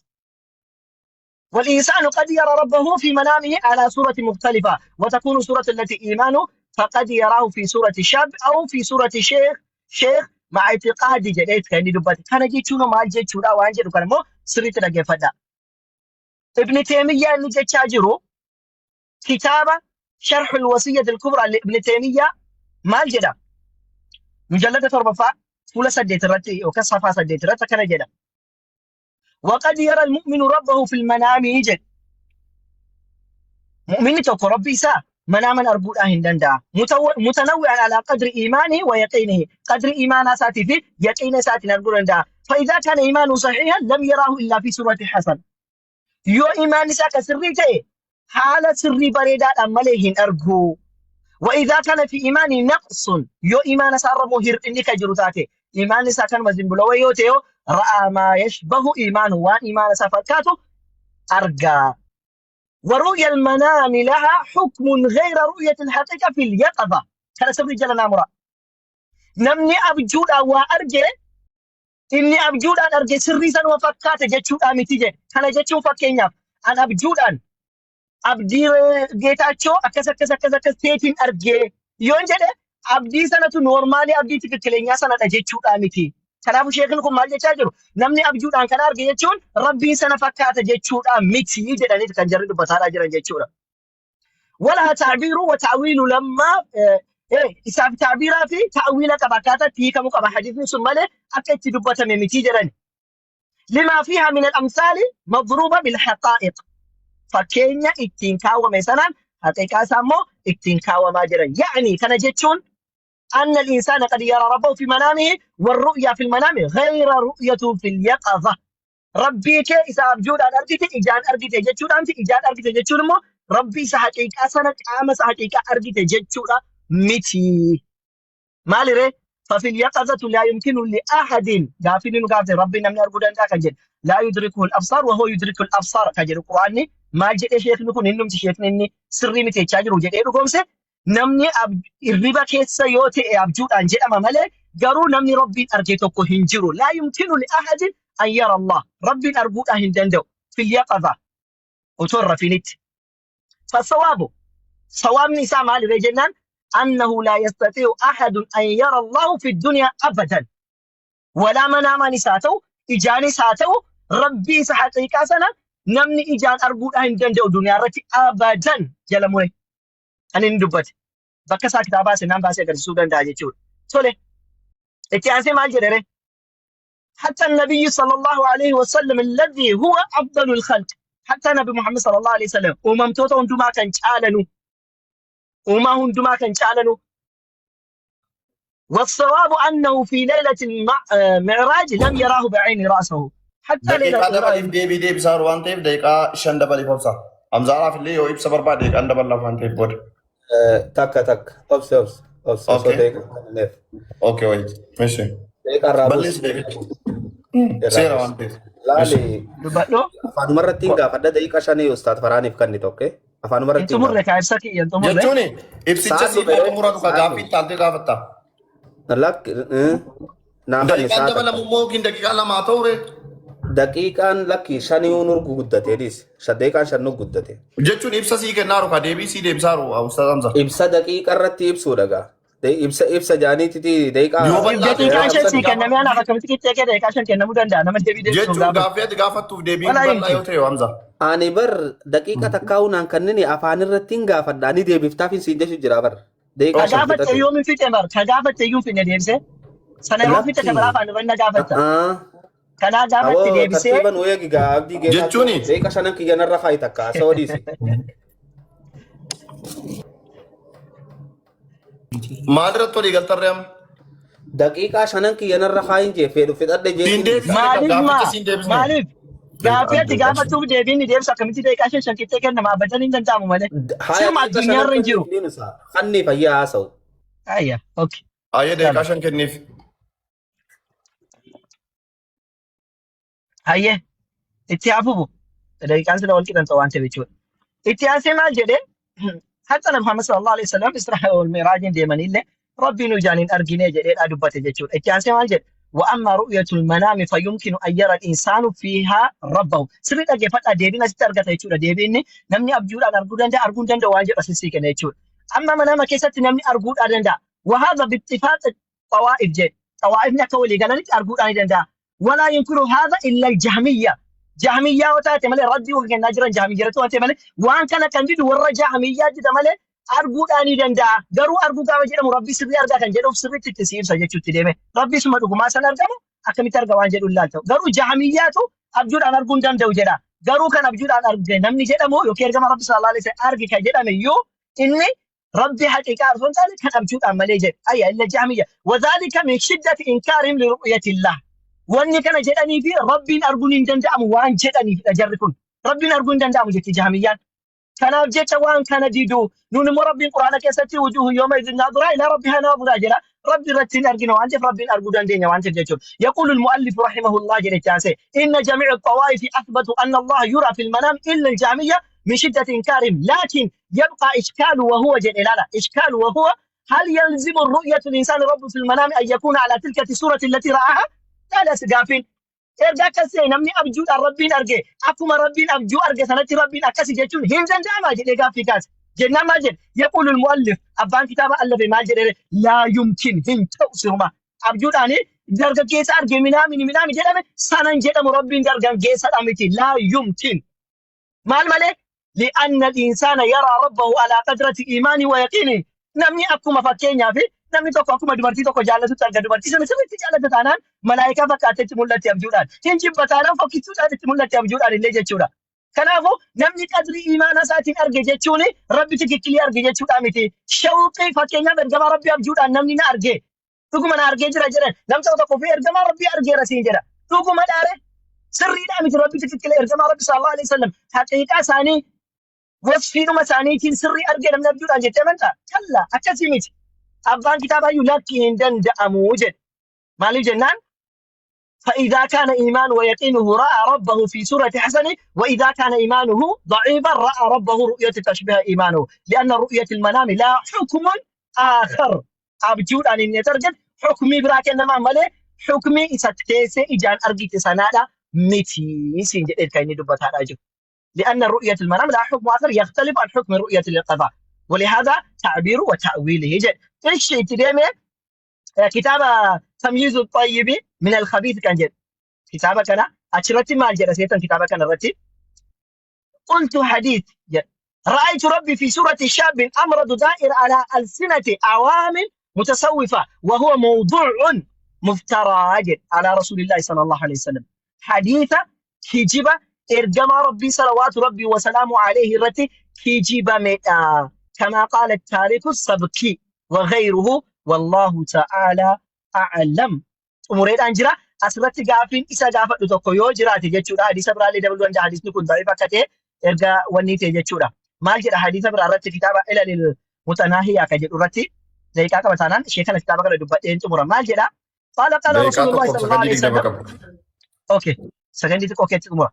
والإنسان قد يرى ربه في منامه على صورة مختلفة وتكون صورة التي إيمانه فقد يراه في صورة شاب أو في صورة شيخ مع اعتقاد جديد كان دبت كان جيتشونو مال جيتشونا وان جدو كان مو سريت فدا ابن تيمية اللي جتشاجرو كتابة شرح الوصية الكبرى لابن تيمية مال جدا مجلد تربفا فولا سديت رتي وكصفا سديت رتي كان جدا وقد يرى المؤمن ربه في المنام يجد مؤمن توكو ربي سا مناما أرجو أهن دندا متنوعا على قدر إيمانه ويقينه قدر إيمان ساتي في يقين ساتي أرجو دندا فإذا كان إيمانه صحيحا لم يراه إلا في سورة حسن يو إيمان ساك سري تي حالة سري بريدة أماليهن أرجو وإذا كان في إيمانه نقص يو إيمان سار مهر إنك جرتاتي إيمان ساكن وزن بلوي يوتيو رأى ما يشبه إيمانه وان إيمان سافكاته أرجى ورؤيا المنام لها حكم غير رؤية الحقيقة في اليقظة كان سبري جل نامرا نمني أبجود أو أرجع إني أبجود أن أرجع سري سن وفكات جتشود أمتيجة كان جتشو فكينيا أن أبجود أن abdii Geetaachoo akkas akkas akkas akkas teetiin argee yoon jedhe abdii sanatu noormaalii abdii tikikkileenyaa sanadha jechuudha miti. Kanaafuu sheekni kun maal jechaa jiru? Namni abjuudhaan kana arge jechuun rabbiin sana fakkaata jechuudha miti jedhaniiti kan jarri dubbataadhaa jiran jechuudha. Walaa ta'biiru wa ta'wiilu lammaa isaaf ta'biiraa fi ta'wiila qaba akkaataa itti hiikamuu qaba hadiisni sun malee akka itti dubbatame miti jedhani. Limaa fiihaa min al-amsaali madruuba bil haqaa'iq. Fakkeenya ittiin kaawwame sanaan haqiiqaa isaa immoo ittiin kaawwamaa jiran. Ya'ni kana jechuun أن الإنسان قد يرى ربه في منامه والرؤيا في المنام غير رؤية في اليقظة. Rabbii kee isa abjuudhaan argite ijaan argite jechuudha miti ijaan argite jechuun immoo rabbii isa haqiiqaa sana qaama isa haqiiqaa argite jechuudha miti. Maaliree? ففي اليقظة لا يمكن لأحد gaaffiin nu gaafte rabbi namni arguu danda'a kan jedhu لا يدركه الأبصار وهو يدرك الأبصار kan jedhu quraanni maal jedhee sheekni kun innumti sheekni inni sirrii miti jechaa jiru jedhee dhugoomse namni hirriba keessa yoo ta'e abjuudhaan jedhama malee garuu namni rabbiin arge tokko hin jiru لا يمكن لأحد أن يرى الله rabbiin arguudhaan hin danda'u في اليقظة otoo hin rafinitti. فالصواب sawaabni isaa maaliree jennaan أنه لا يستطيع أحد أن يرى الله في الدنيا أبدا ولا مناما نساته إجاني ساته ربي سحقيقة سنة نمني إجان أرجو أن دندو دنيا رتي أبدا جل موري أن ندبت bakka isaa kitaabaa seenaan baasee agarsiisuu danda'a jechuudha. Tole itti aansee maal jedhere? حتى النبي صلى الله عليه وسلم الذي هو أفضل الخلق حتى نبي محمد صلى الله عليه وسلم uumamtoota hundumaa kan caalanu uumaa hundumaa kan caalanu والصواب أنه في ليلة المعراج لم يراه بعين رأسه حتى ليلة
Daqiiqaa dabaliif deebii deebisaa jiru waan ta'eef daqiiqaa 5 dabaliif obsa. Hamzaadhaaf illee yoo ibsa barbaade daqiiqaan dabalaaf waan ta'eef booda.
Takka takka obsi obsi obsi osoo
Okay.
daqiiqaa kennineef.
Okay, wait. Mishi.
Daqiiqaa irraa
Balleessi
buusi.
deebicha.
Irraa
Seera
buusi.
waan ta'eef.
Laali
dubbadhu
afaanuma irratti hin gaafadha daqiiqaa 5 ustaat Faraaniif kennite okay? Afaanuma
hin
irratti hin
xumurre
gaafadha.
kaa ibsa kiyya hin xumurre
Jechuun ibsicha
Sa'aan
siif
dhume
haa xumuratu ka
sa'aan
gaaffii
dhume.
itti aantee gaafatta.
Lakki naa kanni
Daqiiqaan
sa'a takka.
dabalamu immoo yookiin daqiiqaa 2 haa ta'u ree.
Daqiiqaan lakki shanii nur guddate dhiis. Daqiiqaan 5 nu guddate.
Jechuun ibsa sii kennaa jiru ka deebii sii deebisaa jiru Ustaaz Hamza.
Ibsa daqiiqa irratti ibsuudha gaa. Ibsa ibsa jaaniititi daqiiqaa
Yoo bal'aa ta'e
Daqiiqaa
seera
shan
qabsan.
sii kennamee anaaf akkamitti qixxee kee daqiiqaa 5 kennamuu danda'a nama deebii deebisuuf
Jechuun
gaafatu.
gaaffii ati gaafattuuf deebiin
Walaa
bal'aa yoo
himti.
ta'e Hamza.
Ani bar daqiiqa takkaa'uu naan kannini afaan irratti hin gaafadha. Ani deebiftaaf hin siin jechu jira bar. Daqiiqaa
Ka
Okay.
5
gaafatte
fixadhu.
yoom hin fixe bar ka gaafatte iyyuu hin finne deebisee. Sana yeroo fixe ka biraa
Lakki.
afaan irra na gaafatta.
Ah.
Kanaa gaafatte
Aboo
deebisee
tartiiba nu eegi gaa abdii geetaachoo.
Jechuuni
Daqiiqa shanan kiyya narra kaayi takka asoo dhiisi.
Maal irratti walii galtarree amma?
Daqiiqaa shanan kiyya narra kaayin jee fedhu fixadhe
Siin
jeetiin
deebisne
dhiisa.
Maaliif
gaaficha
maa
siin deebisne.
maaliif gaaffii ati gaafattuuf deebiin ni deebisa akkamitti daqiiqaa 5 5 qixxee kennama abadan hin danda'amu malee.
Haya
Siruma
daqiiqa shanan
addunyaarra hin jiru.
kenniif dhiisa. Kanni fayyaa haasa'u.
Ayya okay.
Ayyee daqiiqaa
Yalla.
5 kenniif.
Hayyee itti haa fufu. Daqiiqaan sila wal qixan ta'u waan ta'eef jechuudha. Itti aansee maal jedhee hatta Nabi Muhammad sallallahu alaihi wasallam Israa wal Mi'raajiin deemaniillee Rabbiin ijaan hin argine jedheedha dubbate jechuudha. Itti aansee maal jedhe? Wa amma ru'yatul manaami fayyumkinu an yara al-insaanu fiihaa rabbahu. Sirrii dhaggeeffadhaa deebiin asitti argata jechuudha. Deebiin namni abjuudhaan arguu danda'a arguu hin danda'u waan jedhu asitti sii kenna jechuudha. Amma manaama keessatti namni arguudhaa danda'a. Wahaadha bittifaaq xawaa'if jedhe. Xawaa'ifni akka walii galanitti arguudhaa ni danda'a. Walaa yunkiru haadha illa jahmiyya. Jahmiyyaa yoo taate malee raddii kan kennaa jiran jahmiyyaa waan ta'e malee waan kana kan didu warra jahmiyyaa dida malee arguudhaa ni danda'a. Garuu arguu gaafa jedhamu rabbii sirrii argaa kan jedhuuf sirriitti itti si ibsa jechuutti deeme. Rabbii suma dhugumaa san argamu akkamitti arga waan jedhu ilaalta. Garuu jahmiyyaatu abjuudhaan arguu hin danda'u jedha. Garuu kan abjuudhaan arge namni jedhamu yookiin ergama rabbi sallallahu alaihi wasallam arge kan jedhame iyyuu inni Rabbi haqiiqaa osoo hin taane kan abjuudhaan malee jedhe. Ayya illa jahmiyya. Wadhaalika min shiddati inkaarihim li ru'yatillah. Wanni kana jedhanii fi Rabbiin arguun hin danda'amu waan jedhaniifidha jarri kun. Rabbiin arguun hin danda'amu jetti jahmiyyaan. Kanaaf jecha waan kana didu. Nuun immoo Rabbiin Quraana keessatti wujuuhu yawma idhin naadhiraa ilaa rabbihaa naadhiraa jedha. Rabbi irratti hin argina waan ta'eef Rabbiin arguu dandeenya waan ta'eef jechuudha. Yaquulu al-mu'allifu rahimahullah jedhe itti aansee. Inna jamii'a al-xawaa'ifi athbatu anna Allah yura fil manaam illa al-jahmiyya min shiddati inkaarihim. Laakin يبقى إشكال وهو جل لا لا إشكال وهو هل يلزم الرؤية الإنسان رب في المنام أن يكون على تلك الصورة التي رآها؟ لا لا سقافين erga akkas ta'e namni abjuudhaan rabbiin arge akkuma rabbiin abjuu arge sanatti rabbiin akkasi jechuun hin danda'ama jedhee gaaffii kaase. Jennaan maal jedhe? Yaquulu mu'allif abbaan kitaaba allafe maal jedhee laa yumkin hin ta'u siruma abjuudhaan dargaggeessa arge minaamini minaami jedhame sanan jedhamu rabbiin dargaggeessadha miti laa yumkin. Maal malee? Li'anna al-insaana yaraa rabbahu alaa qadrati iimaanii wa yaqiinihi. Namni akkuma fakkeenyaaf namni tokko akkuma dubartii tokko jaallatutti arga dubartii sana sirriitti jaallata taanaan malaayikaa fakkaattee itti mul'atti abjuudhaan. Hin jibba taanaan fokkittuudhaan itti mul'atti abjuudhaan illee jechuudha. Kanaafuu namni qadrii iimaana isaatiin arge jechuun rabbi tikikkilii arge jechuudha miti. Shawqii fakkeenyaaf ergamaa rabbii abjuudhaan namni na arge dhuguma na argee jira jedhan nam tokko tokko fi ergamaa rabbii argeera siin jedha dhuguma dhaare sirriidhaa miti rabbi tikikkila ergamaa rabbi sallallahu alaihi wasallam haqiiqaa isaanii wasfiidhuma isaaniitiin sirrii argee namni abjuudhaan jettee amantaa kalla akkasii miti abbaan kitaabayyuu lakki hin danda'amu jedhe maaliif jennaan فإذا كان إيمان ويقينه رأى ربه في سورة حسنة وإذا كان إيمانه ضعيفا رأى ربه رؤية تشبه إيمانه لأن رؤية المنام لا حكم آخر أبجود أن يترجم حكمي براك إنما مالي حكمي إذا كيسة إجان أرجيت سنادا متي سنجد كايني دبتها أجو لأن رؤية المنام لا حكم آخر يختلف عن حكم رؤية اليقظة ولهذا تعبيره وتأويله جد إيش تدمي kitaaba tamyiizu xayyibi min alkhabiith kan jedhu kitaaba kana achirratti maal jedha seetan kitaaba kana irratti qultu hadiith jedha رأيت ربي في سورة شاب أمرض دائر على ألسنة عوام متصوفة وهو موضوع مفترى جد على رسول الله صلى الله عليه وسلم حديث كجبة إرجما ربي صلوات ربي وسلامه عليه الرتي كجبة مئة كما قال التاريخ السبكي وغيره والله تعالى أعلم. Xumureedhaan jira. Asirratti gaaffiin isa gaafadhu tokko yoo jiraate jechuudha. Hadiisa biraallee dabaluu danda'a. Hadiisni kun da'iif akka ta'e erga wanni ta'e jechuudha. Maal jedha hadiisa biraa irratti kitaaba ilalil mutanaahiyaa kan jedhu irratti daqiiqaa qaba taanaan ishee kana kitaaba kana dubbadheen xumura. Maal jedha? Qaala qaala
Daqiiqaa
Rasuulullahi
tokkoof
sallallahu
sakandii
alaihi
20
wasallam.
qabda.
Okay. Sakandii xiqqoo keetti xumura.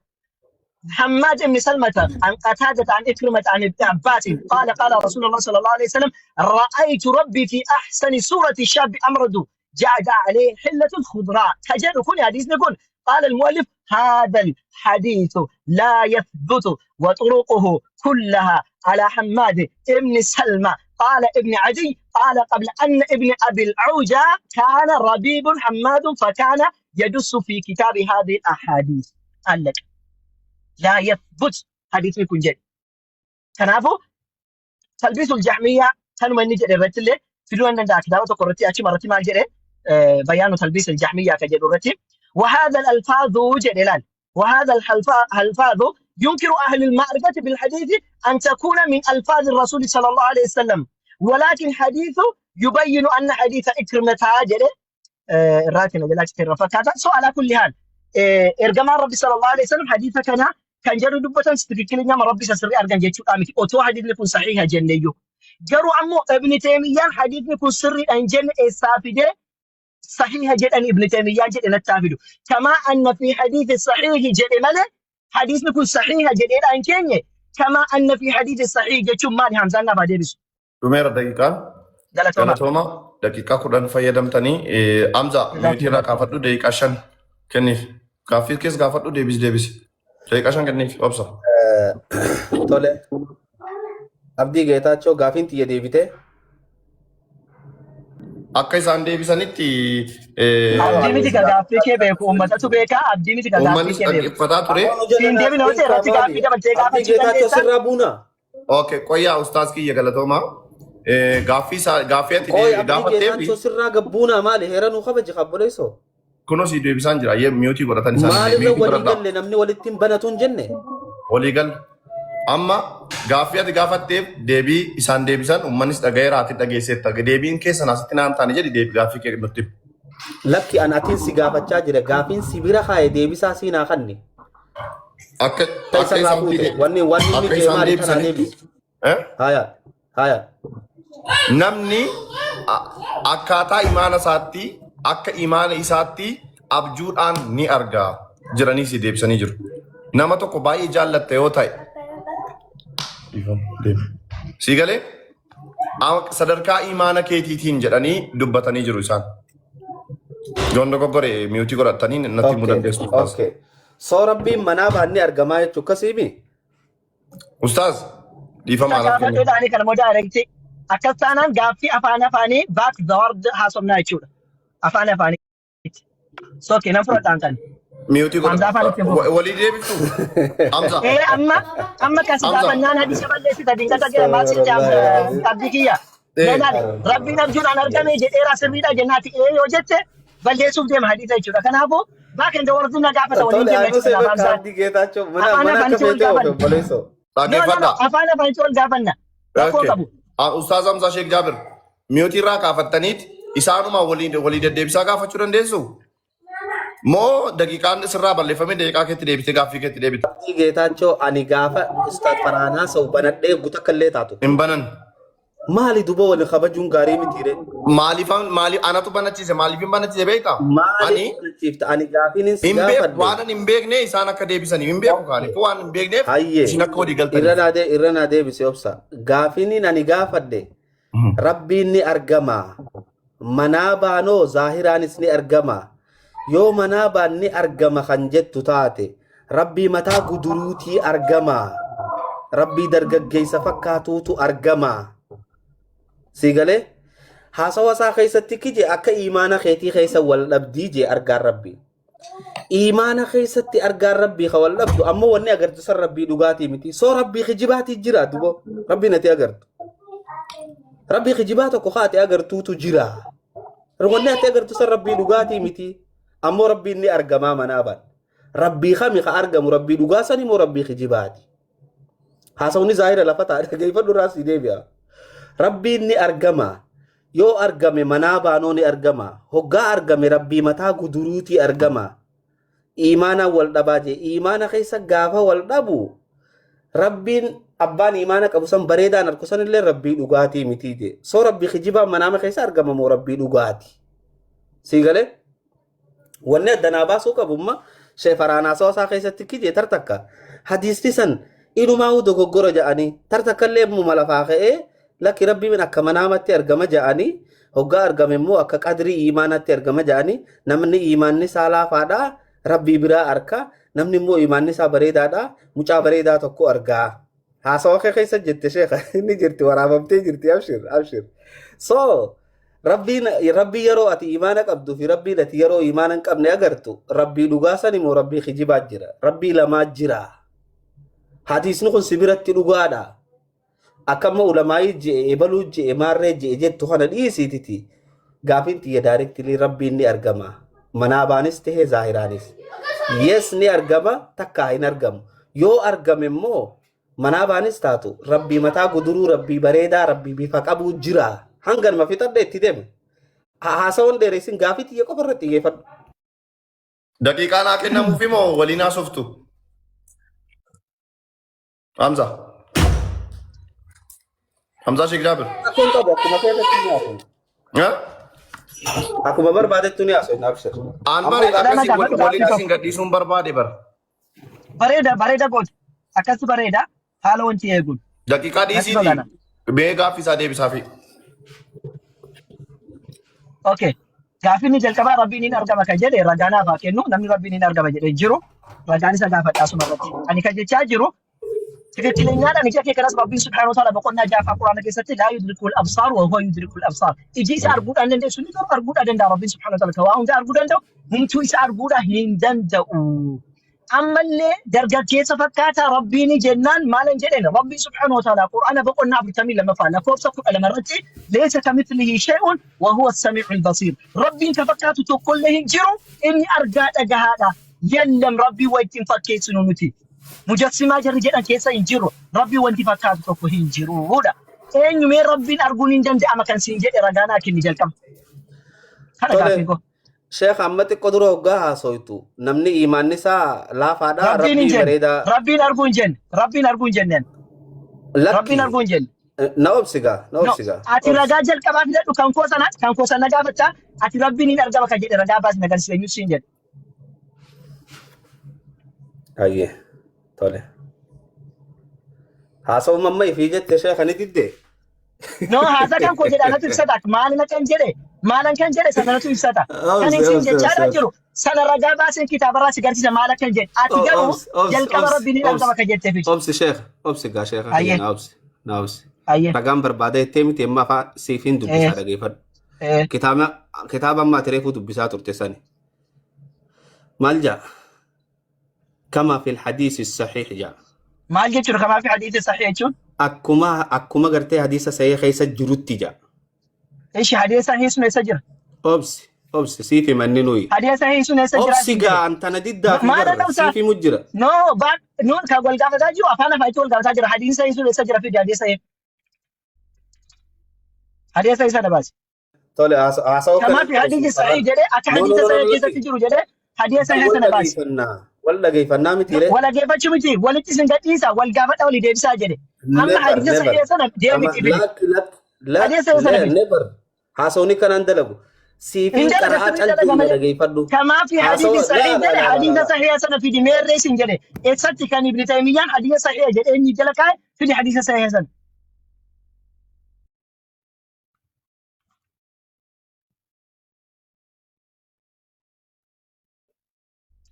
حماد بن سلمة عن قتادة عن إكرمة عن ابن عباس قال قال رسول الله صلى الله عليه وسلم رأيت ربي في أحسن صورة شاب أمرد جعد عليه حلة خضراء كجد كن حديث نقول قال المؤلف هذا الحديث لا يثبت وطرقه كلها على حماد ابن سلمة قال ابن عدي قال قبل أن ابن أبي العوجة كان ربيب حماد فكان يدس في كتاب هذه الأحاديث. قال لك لا يثبت حديث kun jedhe. Kanaafuu تلبيس الجهمية kanuma inni jedhe irratti illee fiduu nan danda'a. Kitaaba tokko irratti achuma irratti maal jedhe? بيان تلبيس الجهمية ka jedhu irratti وهذا الألفاظ jedhe laal وهذا الألفاظ ينكر أهل المعرفة بالحديث أن تكون من ألفاظ الرسول صلى الله عليه وسلم، ولكن حديث يبين أن حديث عكرمة jedhe irraatiin jalaa irra fakkaata. So على كل حال ergamaan Rabbi صلى الله عليه وسلم hadiisa kana kan jedhu dubbatan ትክክለኛ Rabbi isa sirrii argan jechuudha miti otoo hadiisni kun sahiha jenneyyuu. Garuu ammoo Ibn Taymiyyaan hadiisni kun sirriidha hin jenne eessaa fidee sahiha jedhan? Ibn Taymiyyaan jedhe natti haa fidu. كما أن في حديث صحيح jedhe malee hadiisni kun sahiha jedheedha hin keenye. كما أن في حديث صحيح jechuun maali? Hamzaan naaf haa deebisu.
Dhumeera daqiiqaan.
Galatooma.
Galatooma, daqiiqaa 10 fayyadamtanii. Hamza, mute irraa kaafadhu, daqiiqaa 5 kenniif. Gaaffii keessa gaafadhu, deebisi deebisi. Daqiiqaa 5 kenniif obsa.
Tole. Abdii Geetaachoo, gaafiin xiyya deebitee.
Akka isaan deebisanitti
Abdii miti ka gaaffii kee beeku, uummatatu beekaa. Abdii miti ka gaaffii
uummannis
kee beeku.
dhaggeeffataa ture.
Siin deebina yoo ta'e irratti gaaffii dabaltee
Abdii
gaafachuu
Geetaachoo
dandeessa.
sirraa buuna.
Okay, qoyyaa ustaas kiyya, galatooma. Gaaffii isaa gaaffii ati
Qoy, Abdii
gaafatteef
Geetaachoo sirraa gabbuuna, maali heera nuu kabaji kabboleessoo.
Kunoo si deebisaan jira. Ayyee, mute godhatan isaan.
Maalirra
Mute
walii
godhadhaa.
galle? Namni walitti hin banatu hin jenne.
Walii galle. Amma gaaffii ati gaafatteef deebii isaan deebisan uummannis dhaga'eera, ati dhageesseetta. Deebiin keessan asitti naan taane jedhi, deebii gaaffii kee nutti himi.
Lakki, an atiin si gaafachaa jira, gaafiin si bira kaaye deebisaa siinaa kanni.
Akka
Ta
akka
isarraa
isaan
fuute wanni wanni inni
akka
jee
isaan
maali tanaa
deebisanitti
deebisi.
Eh?
Haya haya.
Namni akkaataa imaana isaatti, akka imaana isaatti abjuudhaan ni arga jedhanii si deebisanii jiru. Nama tokko baay'ee jaallatta yoo ta'e, si galee sadarkaa imaana keetiitiin jedhanii dubbatanii jiru isaan. Yoon dogoggore mute godhatanii natti himuu dandeessu. Ustaaz.
Okay. So Rabbiin manaa baanni argamaa jechuu akkasiimi?
Ustaaz, dhiifama anaaf kenni.
Gaafadhuudhaani kana immoo direct akkas taanaan gaaffii afaan afaanii back the word haasofnaa jechuudha. Afaan afaanii. So okay, nan fudhadhaan kan.
Mute
Hamzaa afaan ittiin
godhadhu.
fufu.
Walii deebiftu. Hamza.
Ee, amma amma kasi
Hamza.
gaafannaan hadiisa balleessita dinqata jira maal sitti abdii kiyya. Meelaali Rabbiin abjuudhaan argame jedheera, sirriidha jennaati ee yoo jette balleessuuf deema hadiisa jechuudha. Kanaafuu back and word na gaafata waliin
Tole,
deemna
anuu
jechuudha
seefa
Hamzaan.
Abdii Geetaachoo mana
Afaan
mana akka
afaanitti wal
feetee oofe
gaafanna.
obboleessoo.
No, no, no,
Dhaggeeffadhaa.
afaan afaanitti wal gaafanna. Rakkoo
Okay.
qabu.
Ustaaz Hamzaa Sheek Jaabir, mute irraa kaafattaniit isaanuma walii walii deddeebisaa gaafachuu dandeessu? Moo daqiiqaan sirraa balleeffamee daqiiqaa keetti deebitee gaaffii keetti deebite?
Abdii Geetaachoo, ani gaafa Ustaad Faraanaa sa'u banadhee guutuu akka illee taatu.
Hin banan.
Maali duba, waliin kabajuun gaarii mitiire?
Maaliifan maaliif anatu banachiise? Maaliif hin banachiise beektaa?
Maaliif
Ani
banachiifta? Ani gaafiin si
hin beeku,
gaafadhe.
waan ani hin beekne isaan akka deebisanii hin beeku, kaani waan hin beekneef
Hayyee.
isin akka walii
Irra
galtaniif.
naa irra naa deebise obsa. Gaafiin ani gaafadhe, Rabbiin ni argama. Manaa baanoo zaahiraanis ni argama. Yoo manaa baan ni argama kan jettu taate, Rabbii mataa guduruutii argama. Rabbii dargaggeessa fakkaatuutu argama. Si galee? Haasawa isaa keessatti kije akka imaana keetii keessa wal dhabdii jee argaan Rabbii. Imaana keessatti argaan Rabbii ka wal dhabdu, ammoo wanni agartu san Rabbii dhugaatii miti. Soo Rabbii kijibaatii jira dubo. Rabbii nati agartu. Rabbii kijibaa tokko kaate agartuutu jira. Wanni ati agartu san Rabbii dhugaatii miti. Ammoo Rabbiin ni argamaa manaa ban. Rabbii kami ka argamu, Rabbii dhugaa sani moo Rabbii kijibaati? Haasawni zaahira lafa ta'a, dhaggeeffadhu, irraa sii deebi'a. Rabbiin ni argama. Yoo argame manaa baanoo ni argama. Hoggaa argame Rabbii mataa guduruutii argama. Imaanaan wal dhabaa jee. Imaana keessa gaafa wal dhabu, Rabbiin abbaan imaana qabu san bareedaan arku san illee Rabbii dhugaatii mitii jee. Soo Rabbii kijibaa manaama keessa argama moo Rabbii dhugaati? Sii galee? Wanni addanaa baasuu qabumma sheefaraanaa isaa keessatti kijee tartakka. Hadiisni san inumaa'uu dogoggora jedhanii, tartakka illee immoo lafaa ka'ee lakki Rabbiin akka manaamatti argama jedhanii, hoggaa argame immoo akka qadrii imaanatti argama jedhanii, namni imaanni isaa laafaadha Rabbii biraa arka, namni immoo imaanni isaa bareedaadha mucaa bareedaa tokko argaa. Haasawa kee keessa jette sheekha inni jirti waraabamtee jirti abshir abshir. So rabbiin rabbii yeroo ati imaana qabduu fi rabbiin ati yeroo imaana hin qabne agartu rabbii dhugaa san immoo rabbii kijibaa jira. Rabbii lamaa jira. Hadiisni kun si biratti dhugaadha. Akkamma ulamaayii je'e ebaluu je'e maarree je'e jettu kana dhiisiititi gaafiin tiyya directly rabbiin ni argama. Manaabaanis ta'e zaahiraanis. Yes ni argama takkaa hin argamu. Yoo argame immoo manaabaanis taatu rabbii mataa guduruu rabbii bareedaa rabbii bifa qabuu jira. Hanganuma fixadhe itti deeme. Haasawan dheeressin gaafii tiyya qofa irratti xiyyeeffadhu.
Daqiiqaa naa kennamuufi moo waliin haasoftu? Hamza. Hamzaa Sheekh Jaabir.
Rakkoon qabu akkuma feetetti ni haasofna.
Ha?
Akkuma barbaadetti ni haasofna abshir.
Aan
Amma
bari
Jedhama
akkasii
gaafadhu
waliin
gaaffii
isin
tokko.
gadhiisuun barbaade bara.
Bareeda bareeda goote. Akkasi bareeda haala wanti eeguun.
Daqiiqaa
Natti
dhiisiiti.
tolana.
Mee gaaffii isaa deebisaafi.
Okay. Gaaffiin inni jalqabaa rabbiin hin argama kan jedhe ragaa naaf haa kennu. Namni rabbiin hin argama jedhee hin jiru. Ragaan isa gaafadha asuma irratti. Ani kan jechaa jiru Tikikkilenyaadhaan ija kee kanas Rabbiin subhaanahu wa ta'ala boqonnaa ja'affaa Quraana keessatti laa yudrikul absaar wa huwa yudrikul absaar. Iji isa arguudhaan dandeessu inni garuu arguudhaan danda'a Rabbiin subhaanahu wa ta'ala kan waa hunda arguu danda'u humtuu isa arguudhaan hin danda'u. Ammallee dargaggeessa fakkaataa Rabbiin jennaan maalan jedheen Rabbiin subhaanahu wa ta'ala Quraana boqonnaa 42ffaa lakkoofsa 12 irratti leessa kamithlihi shay'un wa huwa as-sami'ul basiir. Rabbiin ka fakkaatu tokkollee hin jiru inni argaa dhagahaadha. Yallam Rabbiin wa ittiin fakkeessinu nuti. Mujassimaa jarri jedhan keessa hin jirru. Rabbiin wanti fakkaatu tokko hin jiruudha. Eenyu mee Rabbiin arguun hin danda'ama kan siin jedhe ragaa naa kenni jalqaba. Kana
Tole,
gaaffiin koo.
Sheekh amma xiqqoo dura hoggaa haasoytu namni imaanni isaa laafaadha
Rabbiin hin
rabbii
jenne.
bareedaa
Rabbiin arguu hin jenne. Rabbiin arguu hin jenneen.
lakki
Rabbiin arguu hin jenne.
na obsigaa na
No.
obsigaa
Ati
obsi.
ragaa jalqabaa fidadhu kan koo sana kan koo sana gaafatta. Ati Rabbiin hin argama kan jedhe ragaa baasi na garsiisa eenyu siin jedhe.
Ayyee tole. Haasawuma amma ifii jette sheekha ni didde.
No haasa kan koo jedha natu ibsata. Maalin akkan jedhe maalan kan jedhe sana natu ibsata. Kan
Obsi
isin
obsi obsi
jechaadha
obsi.
jiru sana ragaa baaseen kitaabarraa si garsiisa maal akkan jedhe. Ati garuu
Obsi obsi
jalqaba
obsi
rabbiin hin
obsi
argama kan jettee fidi.
obsi sheekha obsi gaa sheekha kiyya
Ayyee
na obsi na obsi.
ayyee
Ragaan barbaada jettee miti amma afaan siif hin
ee
dubbisaa dhageeffadhu.
ee
Kitaaba kitaaba amma ati reefuu dubbisaa turte sani. Maal jaa? Kama fil hadiisi sahiih jaa.
Maal jechuudha kamaa fi hadiisa sahih jechuun?
Akkuma akkuma gartee hadiisa sahih keessa jirutti jaa.
Ishi hadiisa sahih sun eessa jira?
Obsi obsi siif himanni nuyi.
Hadiisa sahih sun eessa jira
Obsi
siin jedhe?
gaa antana diddaa fi
Maal
barra
dhaqabsa?
siif himu jira.
No baan no kan wal gaafataa jiru afaan afaanitti wal gaafataa jira. Hadiisa sahih sun eessa jira fidi hadiisa sahih. Hadiisa sahih sana baasi.
Tole haasawaa
Kamaa
kana
fi hadiisi sahih jedhee akka
No no
hadiisa
no no
sahih
lakki.
keessatti jiru jedhee hadiisa sahih
Wal
sana baasi.
dhageeffannaa wal dhageeffannaa miti ree.
Wal dhageeffachuu miti walitti isin gadhiisa wal gaafadha walii deebisaa jedhe. Amma
Never
hadiisa
never.
sahih sana
Ama
deemiti fidi.
lakki lakki
Hadiisa sahih sana fidi.
never. Haasawni kanaan dalagu.
Hin
Siifiin
dalaga
qara'aa
sirrii dalaga
calqii
malee.
dhageeffadhu.
Kamaa fi
Haasawa
hadiisi
laa
sahih
laa
jedhe
laa laa
hadiisa
laa.
sahih sana fidi meerree isin jedhe. Eessatti kan Ibn Taymiyyaan hadiisa sahih jedhee inni jala kaa'e fidi hadiisa sahih sana.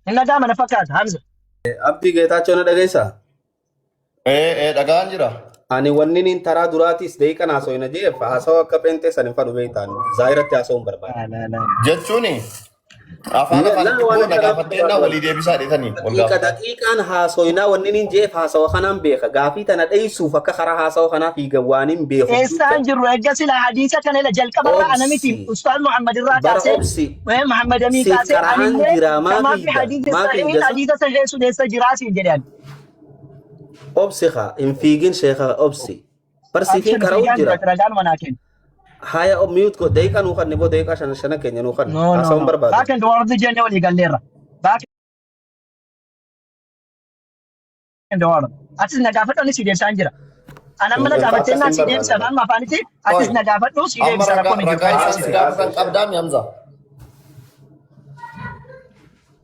Hin dhaga'ama na fakkaata Hamza.
Abdii Geetaachoo na dhageessaa?
Ee ee dhagaan jira.
Ani wanni niin taraa duraatiis daqiiqan haasawina jeef haasawa akka pheenxee san hin fadhu beektaan zaayiratti haasawuun barbaada.
Jechuun afaan
Laa
afaanitti
waan
boo na
akkanaa
gaafattee
barbaadu.
walii deebisaa dheetanii wal
Daqiiqa
gaafatan.
daqiiqaan haasoyinaa wanni niin jeef haasawa kanaan beeka. Gaafii tana dheeysuuf akka karaa haasawa kanaa fiigan waan hin beeku
Eessaan jirru erga silaa hadiisa kana ila jalqaba irraa ana miti
Obsi.
Ustaaz Muhammad irraa
Bara
kaasee
obsi.
Muhammad Amin
Siif
kaasee
qara'aan
anillee
jira maa
kamaa fi
fiigda?
hadiisa
Maa
sahihin
fiigda sa?
hadiisa sahih sun eessa jiraa siin jedhe ani.
Obsi haa hin fiigin sheeka obsi. Bar siifin
Abshir
qara'u
fiigaan
jira.
jira ragaan manaa kenna.
Haya mute ko daqiiqa nuu kanne boo daqiiqa shana shana keenya nuu kanne
No no
haasawuun
no.
barbaada.
Back and forth jennee walii galleerra. Back and forth. Atis na gaafadhu anis si deebisaan jira. An amma na gaafattee naan si deebisa afaan afaanitti atis na gaafadhu si
Amma
deebisa
ragaa
rakkoon hin jiru
ragaa
kan
isaan si
ibsite.
gaafatan qabdaami Hamza.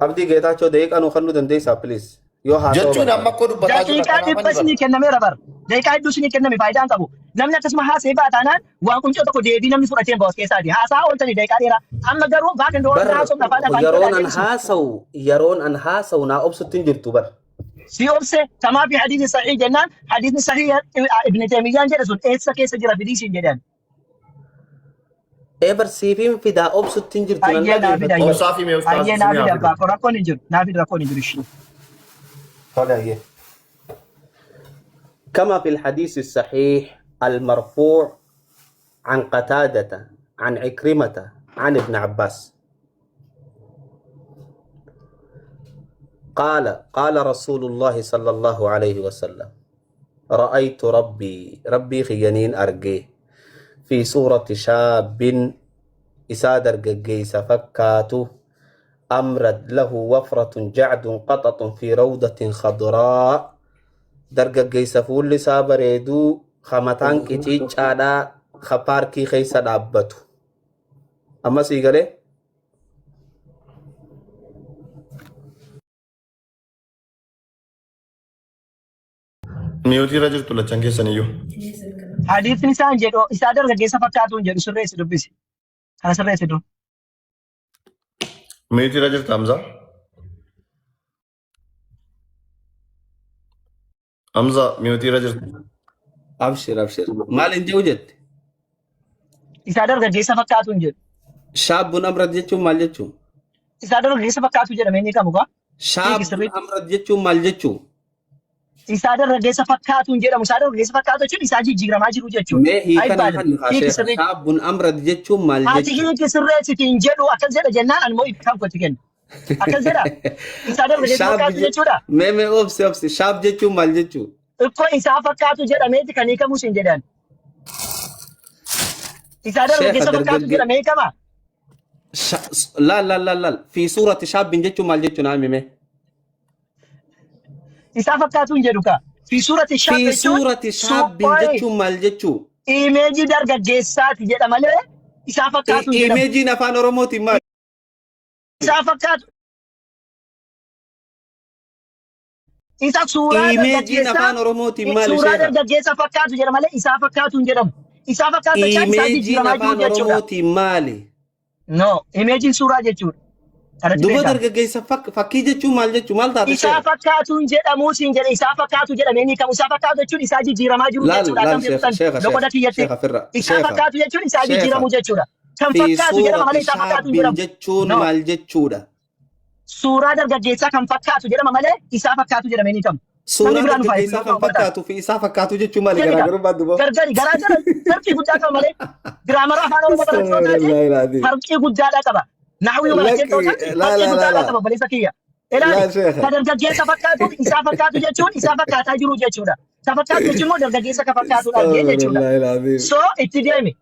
Abdii Geetaachoo daqiiqa nuu kennuu dandeessaa please. Yoo haasawa
Jechuun amma
barbaade.
akkoo dubbataa jirra
Daqiiqaa
kanaaf
dhibba
ani
isinii
bara.
kennameera bar. Daqiiqaa hedduu isinii kenname faayidaa hin qabu. Namni akkasuma haasa'ee ba'a taanaan waan quncoo tokko deebii namni fudhatee hin ba'u as keessaati. Haasaa ooltanii daqiiqaa dheeraa. Amma garuu back and forth
Bar
haasofna afaan afaanitti
yeroon
walaa
an
deebisnu.
haasawu yeroon an haasawu naa obsutti hin jirtu bar.
Si obse kamaa fi hadiisni sahih jennaan hadiisni sahih Ibn Taymiyyaan jedhe sun eessa keessa jira fidii siin jedhan.
Eebar siifiin fidaa obsutti hin jirtu nan
Ayyee naa fida
dhageeffattu.
ayyee.
Obsaa fi mee ustaaz
Ayyee naa
isinii
fida
haa fidu.
abbaa koo rakkoon hin jiru. Naa fida rakkoon hin jiru ishii.
Tole ayyee. كما في الحديث الصحيح المرفوع عن قتادة عن عكرمة عن ابن عباس قال قال رسول الله صلى الله عليه وسلم رأيت ربي ربي خيانين أرجيه في صورة شاب إسادر جيس فكاتو أمرد له وفرة جعد قطط في روضة خضراء dargaggeessa fuulli isaa bareeduu ka mataan qiciicaadhaa ka paarkii keessa dhaabbatu. Amma sii galee?
Miyuutii irra jirtu lachan keessaniyyuu.
Hadiisni isaan jedhu isaa dargaggeessa fakkaatu hin jedhu sirreessi dubbisi. Kana sirreessi dur.
Miyuutii irra jirta Hamzaa. Hamzaa miyuutii irra jirta.
Abshir abshir. Maal hin jedhu jette?
Isaa dargaggeessa fakkaatu hin jedhu.
Shaabbuun amrad jechuun maal jechuun?
Isaa dargaggeessa fakkaatu jedhamee ni qabu gaa. Hiiki
Shaabbuun
sirriitti.
amrad jechuun maal jechuun?
Isaa dargaggeessa fakkaatu hin jedhamu. Isaa dargaggeessa fakkaatu jechuun isaa jijjiiramaa jiru jechuudha.
Mee hiika naa
Ayibbaalim.
kenni haa
Hiiki
sheekha.
sirriitti.
Shaabbuun amrad jechuun maal
Ati
jechuun?
hiiki sirreessiti hin jedhu akkas jedha jennaan ani immoo kan kotti kenna. Akkas jedha. Isaa dargaggeessa
Shaab
fakkaatu jechuudha.
mee mee obsi obsi. Shaab jechuun maal jechuun?
Ikkoo isaa fakkaatu jedhameeti kan hiikamus hin jedhan. Isaa
Sheekha
dargaggeessa fakkaatu
dargaggee
jedhamee hiikama.
Laal laal laal laal. Fi suurati shaabbiin jechuun maal jechuun haa himi mee?
Isaa fakkaatu hin jedhu kaa. Fi suurati shaab
Fi
jechuun
suurati shaabbiin
suuqooyi
jechuun maal jechuu?
imeejii dargaggeessaati jedha malee isaa fakkaatu hin jedhamu.
Imeejiin afaan Oromootiin maali?
Isaa fakkaatu isa suuraa
Imeejiin
dargaggeessaa
afaan Oromootiin maali
suuraa
sheekha?
dargaggeessa fakkaatu jedha malee isaa fakkaatu hin jedhamu. Isaa fakkaatu jechaan isaa
Imeejiin
jijjiiramaa jiru
afaan
jechuudha.
Oromootiin maali?
No, imeejiin suuraa jechuudha. Kanatti
Duba
beekama.
dargaggeessa fakkii jechuun maal jechuu maal taate
Isaa
sheekha?
fakkaatu hin jedhamu siin jedhe isaa fakkaatu jedhamee ni kamu. Isaa fakkaatu jechuun isaa jijjiiramaa jiru
Laal
jechuudha.
laal
Akkam
sheekha
beektan
sheekha
loqoda
sheekha
kiyyatti.
sheekha firra
Isaa
sheekha
fakkaatu jechuun isaa
sheekha
jijjiiramu jechuudha. Kan
fi
fakkaatu jedhama malee
suurati
isaa fakkaatu hin
shaabbiin
jedhamu.
jechuun
No,
maal jechuudha?
suuraa dargaggeessaa kan fakkaatu jedhama malee isaa fakkaatu jedhamee ni kamu. Namni
Suuraa
biraa nu faayis
dargaggeessaa
yoo
kan
ta'u barbaade.
fakkaatuu fi isaa fakkaatu jechuun maali
Jedhi gaa.
garaagarummaan duba?
Gargari garaa gara farqii guddaa qaba malee giraamara afaan Oromoo barachuu yoo taate
Astaghfirullah alazim.
farqii guddaadha qaba. Naxwii yoo barattee ta'u
Lakki
taate
laa
farqii
laa laa
guddaadha
laa
qaba obboleessa kiyya. Ilaali
laa sheekha.
ka dargaggeessa fakkaatu isaa fakkaatu jechuun isaa fakkaataa jiru jechuudha. Ka fakkaatu jechuun immoo dargaggeessa ka fakkaatu argee jechuudha.
Astaghfirullah alazim.
So itti deemi.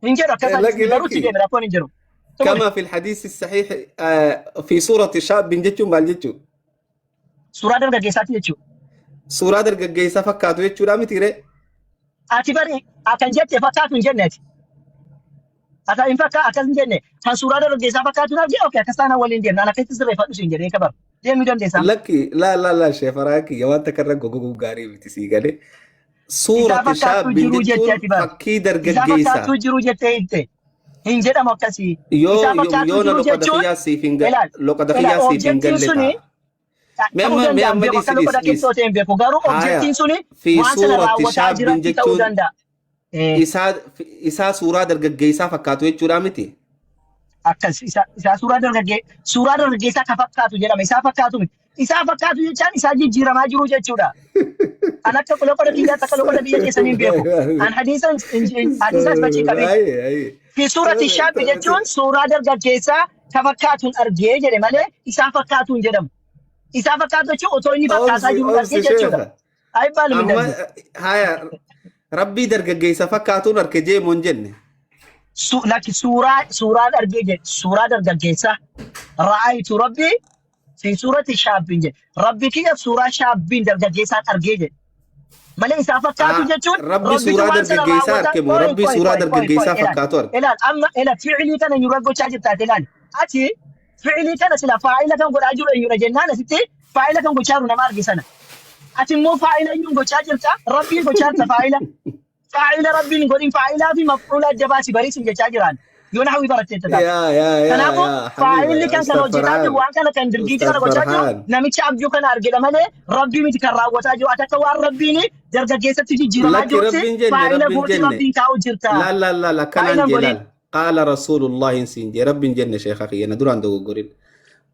Hin jedhu akkas
Lakki
hadisni garuu itti
lakki
deemi rakkoon hin jiru. Xumuri.
كما في الحديث الصحيح في سورة شاب جتشو مال جتشو
Suuraa dargaggeessaati jechuudha.
Suuraa dargaggeessaa fakkaatu jechuudha mitiire.
Ati bari akkan jette fakkaatu hin jenne ati. Ata hin fakkaa akkas hin jenne kan suuraa dargaggeessaa fakkaatu naaf jee okay akkas taanaan waliin deemna an akkasitti sirreeffadhu siin jedhee kabar deemuu dandeessaa.
Lakki laa laa laa sheefaraa kiyya wanta karra gogoguuf gaarii miti sii galee.
Isaa
Suurati
fakkaattuu
shaabbiin
jiruu jette
jechuun
ati bar.
fakkii
Isaa
dargaggeessaa.
fakkaattuu jiruu jettee hiikte. Hin jedhamu akkasii.
Yoo
Isaa
yoo
fakkaattuu
yoo na
jiruu
loqoda
jechuun
kiyyaa siif hin
ilaal
loqoda
ilaal
kiyyaa siif hin
objektiin
galle
suni
ta'a. Mee
ta'uu
amma mee
danda'a
amma
beeku
dhiisi
akka
dhiisi
loqoda
dhiisi.
keessa ta'e hin beeku garuu
Haaya
objektiin suni
fi
waan sana
suurati
raawwataa
shaabbiin
jiratti ta'uu
jechuun
danda'a. Eh,
isaa isaa suuraa dargaggeessaa fakkaatu jechuudha miti.
Akkas isa isaa suuraa dargaggeessaa ka fakkaatu jedhama isaa fakkaatu miti. Isaa fakkaatu jechaan isaa jijjiiramaa jiru jechuudha. An akka loqoda kiyyaatti akka loqoda biyya keessanii hin beeku. An hadiisa hadiisa fakkii qabee fi suurati shaabbi jechuun suuraa dargaggeessaa ka fakkaatuun argee jedhe malee isaa fakkaatuun jedhamu. Isaa fakkaatu jechuun otoo inni fakkaataa
Obsi
jiru
obsi
argee jechuudha.
sheekha.
Ayibbaalu
Amma
midhagdu.
haya rabbii dargaggeessa fakkaatuun arke jee moo hin jenne.
Lakki suuraa suuraan argee jedhe suuraa dargaggeessaa ra'aayitu rabbii fi suurati shaabbiin jedhe rabbi kiyya suuraa shaabbiin dargaggeessaan argee jedhe malee isaa fakkaatu jechuun
Rabbi
rabbitu
suuraa
waan sana
dargaggeessaa
raawwata
arke moo
qoy
rabbi
qoy
suuraa
qoy qoy qoy
dargaggeessaa
ilaal
fakkaatu arke?
ilaal amma ila fi'ilii kana eenyurra gochaa jirtaate ilaal ati fi'ilii kana sila faa'ila kan godhaa jiru eenyudha jennaan asitti faa'ila kan gochaa jiru nama arge sana ati immoo faa'ila eenyuun gochaa jirta rabbiin gochaa jirta faa'ila faa'ila rabbiin hin godhin faa'ilaa fi maf'uula adda baasi bariisin jechaa jiraan. Yoo nahwii baratteetta taate.
Yaa yaa yaa
Kanaafuu
yaa
faayilli
habiba
kan kana
Ustaz
hojjetaa jiru
Farhaan
waan kana kan dirgiitii
Ustaz
kana gochaa jiru
Farhaan
namicha abjuu kana argedha malee rabbii miti kan raawwataa jiru. Ati akka waan rabbiin dargaggeessatti jijjiiramaa
Lakki
jirutti
rabbiin jenne
faayila
rabbiin
gooti
jenne
rabbiin kaa'u jirta.
laal laal laal
Faayila
akkanaan
hin
jee
godhin.
laal qaala rasuulullahi siin jee rabbiin jenne sheekha kiyya na duraan dogoggorin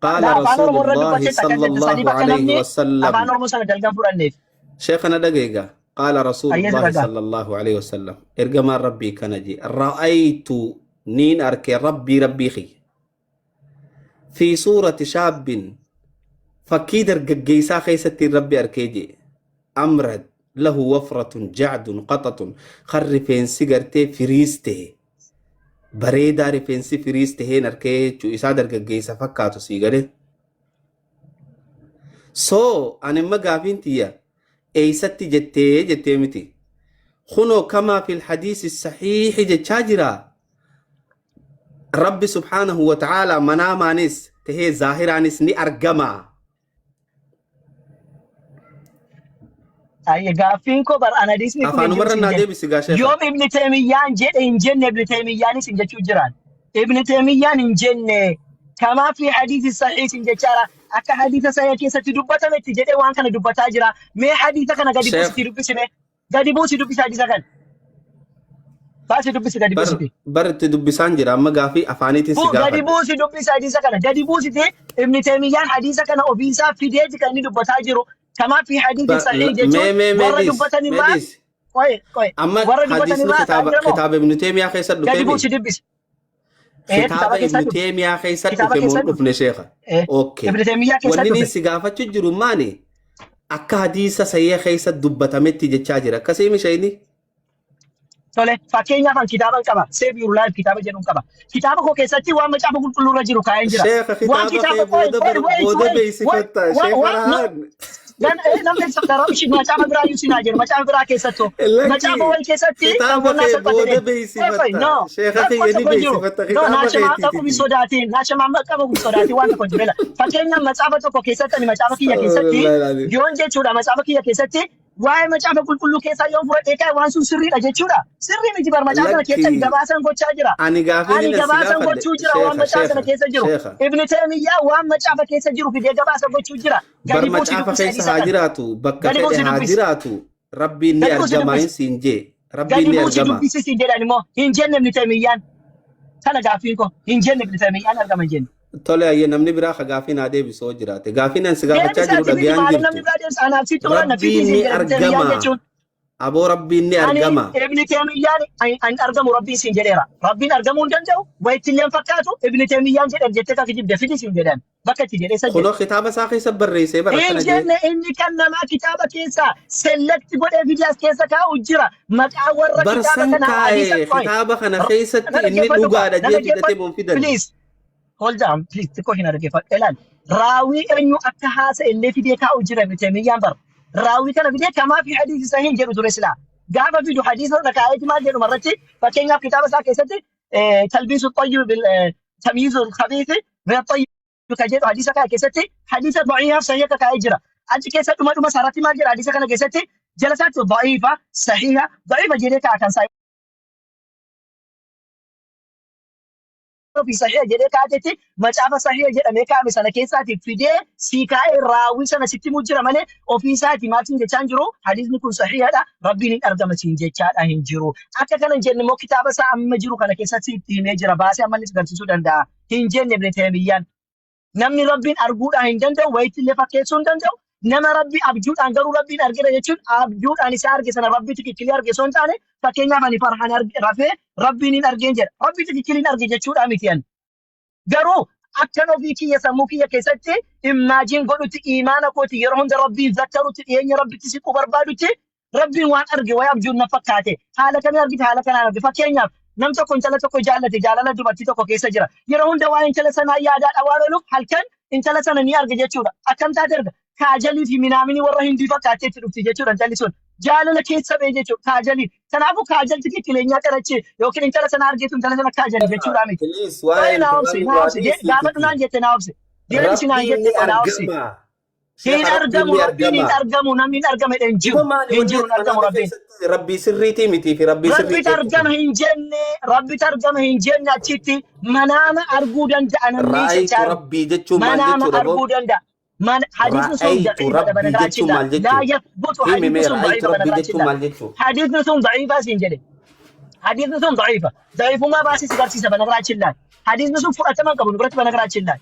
qaala
Laa afaan Oromoo irra
rasuulullahi
dubbatteetta akkas jette
sallallahu
saniif akka
alayhi
namni
wasallam
afaan Oromoo sana dalgan fudhanneef.
sheekha na dhageega qaala
Ayyee si
rasuulullahi
dhagaa.
sallallahu alayhi wasallam ergamaan rabbii kana jee ra'aytu niin arke rabbii rabbii kiyya fi suurati shaabbin fakkii dargaggeessaa keessatti rabbi arkee jee amrad lahu wafratun jacdun qaxatun kan rifeensi gartee firiis ta'e bareedaa rifeensi firiis taheen arkee jechuu isaa dargaggeessa fakkaatu sii galee so ani imma gaafiin tiyya eeysatti jettee jettee miti kunoo kamaa fil hadiisi sahiihi jechaa jira rabbi subhaanahu wa ta'aalaa manaamaanis tahee zaahiraanis ni argama
Ayye gaaffiin koo bar an hadiisni kun hin jiru
Afaanumarra
siin
naa
jenne.
deebisi gaa sheekha.
Yoom Ibni Teemiyyaan jedhe hin jenne Ibni Teemiyyaanis hin jechuu jiraan. Ibni Teemiyyaan hin jenne kamaa fi hadiisi sahih siin jechaara akka hadiisa sahih keessatti dubbatametti jedhee waan kana dubbataa jira. Mee hadiisa kana gadi
Sheekh
buusitii dubbisi mee. Gadi buusi dubbisi hadiisa kana. Baasi dubbisi gadi
bar
buusiti.
bar itti dubbisaan jira amma gaafii afaaniitiin si
Gadi
gaafadhe.
buusi dubbisi hadiisa kana. Gadi buusiti Ibni Teemiyyaan hadiisa kana ofiisaa fideeti kan inni dubbataa jiru. Kamaa fi hadiisi sahih
Mee
jechuun
mee mee
warra
dhiis
dubbatan
mee
irraa
dhiis.
qoye qoye
Amma
warra dubbatan
hadiisni
irraa haasa'aa
kitaaba
jira moo?
kitaaba Ibnu Teemiyaa keessa
Gadi
dhufeemi.
buusi dubbisi. Ee kitaaba
Kitaaba
keessa
Ibnu
dhufe.
Teemiyaa keessa
Kitaaba
dhufe moo
keessa
hin
dhufe.
dhufne sheekha?
Ee
Okay.
Ibni Teemiyyaa keessa
Wanni inni
dhufe.
si gaafachuu jiru maani? Akka hadiisa sahiha keessa dubbatametti jechaa jira. Akkasii mishayni?
Tole fakkeenyaaf an kitaaban qaba. Save your life kitaaba jedhuun qaba. Kitaaba koo keessatti waan macaafa qulqulluu irra jiru kaa'een jira.
Sheekha
Waan
kitaaba
kitaaba
kee
qoy
booda
qoy
bar
wait
booda
wait wait
beeksifatta.
wa
Sheekha
wa no
Rahaan.
Nan namni ibsa rabbi macaafa biraa iyyuu sinaa jiru macaafa biraa keessattuu
Lakki
macaafa wal keessatti kan
kitaaba
qonnaa
kee
salphate
booda
deemu. Qoy qoy
beeksifatta.
no
Sheekha
rakkoo
kiyya ni
tokko hin jiru.
beeksifatta
No
kitaaba
naashamaa qabu hin
keetiititi.
sodaatiin naashamaa qabu hin sodaatiin waan tokko hin jiru. Fakkeenyaaf macaafa tokko keessatti ani macaafa kiyya keessatti
Astaghfirullah alazim.
yoon jechuudha macaafa kiyya keessatti waa'ee macaafa qulqulluu keessaa yoon fudhadhee kaa'e waan sun sirriidha jechuudha. Sirrii miti bar macaafa kana keessatti
Lakki
gabaasan gochaa jira.
ani gaafiin
Ani
inni si
gabaasan
gaafadhe
gochuu jira waan
sheekha
macaafa sana
sheekha
keessa jiru.
sheekha
Ibni Teemiyyaa waan macaafa keessa jiru fidee gabaasa gochuu jira.
bar
Gadi buusi
macaafa
dubbisi
keessa
hadiisa
haa
kana.
jiraatu bakka
Gadi
fedhe
buusi
haa
dubbisi.
jiraatu rabbiin ni
Gadi buusi
argama hin
dubbisi.
siin jee rabbiin
Gadi
ni
buusi
argama
dubbisi siin jedhan immoo hin jenne Ibni Teemiyyaan. Kana gaaffiin koo hin jenne Ibni Teemiyyaan argama hin jenne.
Tole ayyee namni biraa ka gaafii naa deebisu yoo jiraate gaafiin an si gaafachaa
Deebisa
jiru
ati miti
dhagayaan
maali namni
jirtu
biraa deebisa anaaf sitti muranna
rabbiin
fiitii siin
ni
jedhe Ibni Teemiyyaan
argama
jechuun.
aboo rabbiin ni
Ani
argama
Ibni Teemiyyaan an argamu rabbiin siin jedheera. Rabbiin argamuu hin danda'u wayitti illee hin fakkaatu Ibni Teemiyyaan jedhan jettee kan kijibde fidi siin jedhan bakka itti jedhee isa jedhe.
kunoo kitaaba isaa keessa barreessee bara
Hin
akkana jee
jenne inni kan namaa kitaaba keessaa select godhee fidee as keessa kaa'u jira. Maqaa warra kitaaba
barsan
kanaa hadiisa
kaa'e
qoy.
kitaaba kana
Na
keessatti inni
dhaggeeffadhu kaa
dhugaadha
na
jee fidatee
dhaggeeffadhu
moon fidan
please. Hold on please xiqqoo hin dhaggeeffadhu. Ilaali raawwii eenyu akka haasa illee fidee kaa'u jira Ibn Taymiyyaan bara. Raawwii kana fidee kamaa fi hadiisi sahih jedhu ture silaa. Gaafa fidu hadiisa sana kaa'eeti maal jedhu irratti fakkeenyaaf kitaaba isaa keessatti talbiisu xayyib tamyiizu khabiisi min xayyib kan jedhu hadiisa kana keessatti hadiisa da'iifaaf sahih akka kaa'ee jira. Achi keessa dhuma dhuma isaarratti maal jedha hadiisa kana keessatti jala isaatti da'iifa sahiha da'iifa jedhee kaa'a kan isaa fi sahiha jedhee kaa'atetti macaafa sahiha jedhamee kaa'ame sana keessaati fidee sii kaa'ee raawwii sana sitti himuu jira malee ofii isaati maal siin jechaa hin jiru hadiisni kun sahihadha rabbiin hin argama siin jechaadha hin jiru akka kana hin jenne immoo kitaaba isaa amma jiru kana keessatti itti himee jira baasee ammallee si garsiisuu danda'a hin jenne Ibn Taymiyyaan Namni Rabbiin arguudhaan hin danda'u, wayitti illee fakkeessuu hin danda'u. Nama Rabbi abjuudhaan garuu Rabbiin argina jechuun abjuudhaan isa arge sana Rabbi tikikkilii arge osoo hin taane fakkeenyaaf ani farhaan arge rafee Rabbiin hin argeen jedha. Rabbi tikikkilii hin arge jechuudhaa miti ani. Garuu akkan ofii kiyya sammuu kiyya keessatti immaajin godhutti imaana kooti yeroo hunda Rabbiin zakkarutti dhiyeenya Rabbitti siquu barbaadutti Rabbiin waan arge wayi abjuun na fakkaate. Haala kamiin argite haala kanaan arge. Fakkeenyaaf nam tokko intala tokko jaallate jaalala dubartii tokko keessa jira. Yeroo hunda waa'ee intala sanaa yaadaadha waan ooluuf halkan intala sana ni arge jechuudha. Akkam taate erga kaajalii fi minaaminii warra hindii fakkaattee itti dhufti jechuudha intalli sun. Jaalala keessa ba'e jechuudha kaajalii. Kanaafuu kaajalti kikkileenyaa qarachi yookiin intala sana argeetu intala sana kaajali jechuudha miti.
Please waa'ee
Waa'ee naa obsi
intalaa
naa obsi
dhiisiiti.
gaafadhu naan jette naa obsi. Deebisi naan
Rabbiin
jette
ni
naa obsi.
argama.
Hin
Sheekha, Rabbiin
argamu
ni
Rabbiin hin
argama.
argamu namni hin argame hin jiru.
Duba maali
Hin
wanni
jiru hin
ati
argamu
manaama
Rabbiin.
keessatti Rabbii sirriitii mitii fi Rabbii sirrii
Rabbitu argama hin jenne Rabbitu argama hin jenne achitti manaama arguu danda'a namni
Ra'aytu
jechaa jiru.
Rabbii jechuun maal
Manaama
jechuudha boo?
arguu danda'a. Man hadiisni sun
Ra'aytu
da'iifa dha
Rabbii
banagaraachin
jechuun
dha.
maal
Laa
jechuu?
yathbutu
Himi
hadiisni
mee
sun
ra'aytu
da'iifa
Rabbii
banagaraachin
jechuun
dha.
maal jechuu?
Hadiisni sun da'iifa siin jedhe. Hadiisni sun da'iifa. Da'iifummaa baasii si barsiisa banagaraachin dha. Hadiisni sun fudhatama hin qabu nu biratti banagaraachin dha.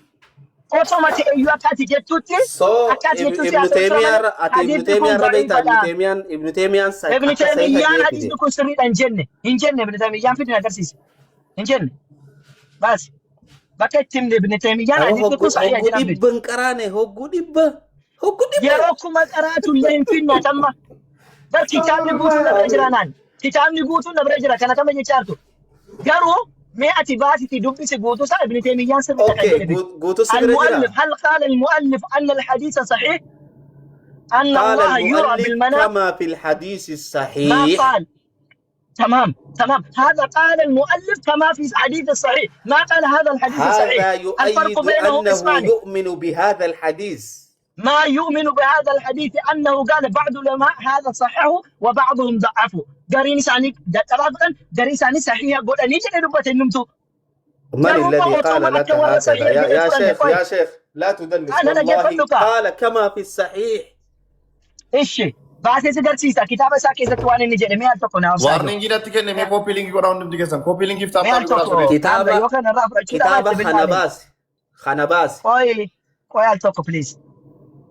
Osoma ta'eyyuu akka ati jettutti
So
akka ati
Ibn
jettutti
Ibn
haasa'u tura
Taymiyyah
malee
irra ati Ibn
hadiisni kun
Taymiyyah irra beektaa Ibn
da'iifadha.
Taymiyyaan Ibn Taymiyyaan
Ibn
akka sahiha
Taymiyyaan
jee fide.
hadiisni kun sirriidha hin jenne hin jenne Ibn Taymiyyaan fidin agarsiisa hin jenne baas bakka itti himne Ibn Taymiyyaan
Awwa
hadiisni
hogguu
kun sahiha
hogguu
jedhan fide.
dhibba hin qaraane hogguu dhibba hogguu dhibba.
Yeroo kuma qaraatu illee hin finne atamma bar kitaabni guutuun na bira jira naan kitaabni guutuun na bira jira kana kama jechaa jirtu. Garuu mee ati baasiti dubbisi guutuu isaa Ibn Taymiyyaan sirriidha kan
Okay,
jedhe fidi.
guutuu si bira jira.
المؤلف هل قال المؤلف أن الحديث صحيح أن
قال
الله يرى
المؤلف
بالمنام
كما في الحديث
ما
الصحيح.
قال تمام تمام هذا قال المؤلف كما في الحديث الصحيح ما قال هذا الحديث الصحيح
هذا
الفرق
يؤيد
بينه
أنه
اسمعني
يؤمن بهذا الحديث.
ما يؤمن بهذا الحديث أنه قال بعض العلماء هذا صححه وبعضهم ضعفه قرين ساني دترابن قرين ساني صحيح قول أني جد ربط النمتو
من
قالوا
الذي
ما
قال
وطمع
لك
كورا
هكذا
صحيح
يا
جد
يا
ترى
شيخ
قوي
يا شيخ لا تدلس
أنا لا
والله
جفنك
قال كما في الصحيح.
إيش baasee si garsiisa kitaaba isaa keessatti waan inni jedhe mee al tokko naaf saadu
Warning natti kenne mee copy link godhaa hundumti keessan. Copy link fi
mee
tap
al
tap godhaa
tokko
soreeti.
Hamza
Kitaaba
yoo kanarraa fudhachuu
kitaaba
dhaabatte
kana
billaale
baasi kana baasi
qoy qoy al tokko please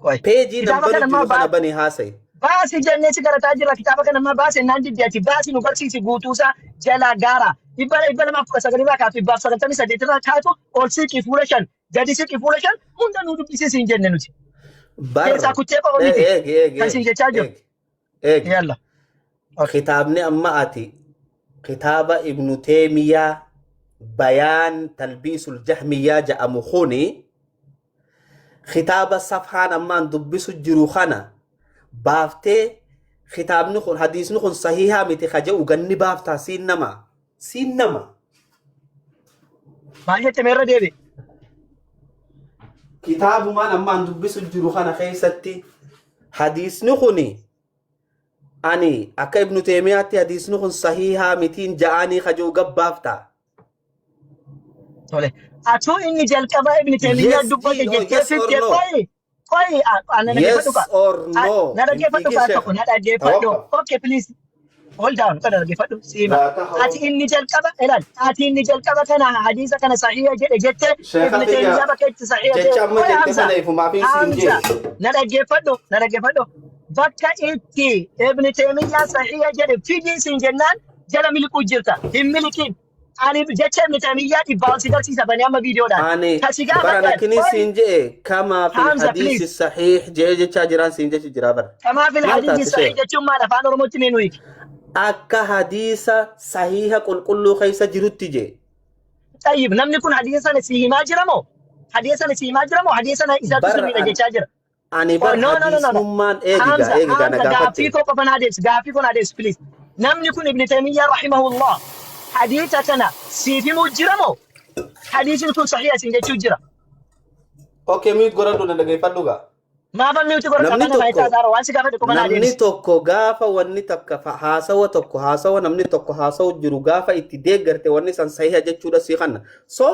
qoy
peejii
kitaaba
nambaru
kana
jiru
ammaa
kana bani haasa'i.
Baasi jennee si garataa jira kitaaba kana ammaa baasi naan didde ati baasi nu barsiisi guutuusaa jalaa gaara 219 irraa kaatu 198 irraa kaatu ol siqii fuula 5 gadi siqii fuula 5 hunda nu dubbisiisi hin jenne nuti
Bar
keessaa kuttee qofa miti
eegi eegi
kan
eegi
siin jechaa jiru
eegi eegi
yalla okay.
Kitaabni amma ati kitaaba Ibnu Teemiyaa bayaan talbiisul jahmiyyaa ja'amu kuni kitaaba safhaan ammaan dubbisu jiru kana baaftee kitaabni kun hadiisni kun sahihaa miti ka jedhu ganni baaftaa siin nama siin nama.
Maal jette meerra deebi?
Kitaabumaan ammaan dubbisu jiru kana keessatti hadiisni kuni ani akka Ibnu Teemiyaatti hadiisni kun sahihaa mitiin ja'anii ka jedhu gabbaaftaa.
Tole. Atuu inni jalqabaa Ibn Taymiyyaan
Yes,
dubbate
G, no,
jettee
yes or
fiddee
no?
qoyi qoyi ana dhaggeeffadhu
Yes
kaa.
or no?
Na
Hin
dhaggeeffadhu
fiigin
kaa
sheekh.
tokko na dhaggeeffadhu.
Tawakkaf.
Okay please hold down kana dhaggeeffadhu siima.
Laa tahrub.
Ati inni jalqaba ilaal ati inni jalqaba kana hadiisa kana sahiha jedhe jettee
Sheekha
Ibn
kiyya
Taymiyyaan bakka itti sahiha
jecha
ta'e
amma
qoyi
jette
Hamza
kana ifumaafin siin
Hamza
jee.
na dhaggeeffadhu na dhaggeeffadhu. Bakka itti Ibn Taymiyyaan sahiha jedhe fidii siin jennaan jala miliquu jirta hin miliqiin. Ani jecha Ibn Taymiyyah dhibbaa ol si garsiisa bani amma viidiyoodhaan.
Ani
Ka si
bara
gaafadhan
nakkini
qoy
siin je'e kamaa fil
Hamza
hadiisi
please.
sahiih je'e jechaa jiraan siin jechi jiraa bara.
Kamaa fil
Maal
hadiisi
taate
sahih
sheekh?
jechuun maal afaan Oromootti mee nu hiiki.
Akka hadiisa sahiiha qulqulluu keessa jirutti je'e.
Tayyib namni kun hadiisa sana si himaa jira moo? Hadiisa sana si himaa jira moo? Hadiisa sana isatu
Bar
sirriidha
an
jechaa jira.
ani
Oh,
bar
no, no, no, no, no.
hadiisnummaan eegigaa
Hamza,
eegigaa na
Hamza,
gaafatte.
gaaffii koo qofa naa deebisi, gaaffii koo naa deebisi, please. Namni kun Ibn Taymiyyah rahimahullah hadiisa kana siif himuu jira moo? Hadiisni kun sahiha siin jechuu jira.
Okay, mute godhadhu na dhaggeeffadhu gaa.
Maafan mute godhata
Namni
afaan afaan
tokko
isaa saara waan si gaafadhe qofa naa
namni
deebisi.
tokko gaafa wanni takka haasawa tokko haasawa namni tokko haasawu jiru gaafa itti deeggarte wanni san sahiha jechuudha sii kanna. So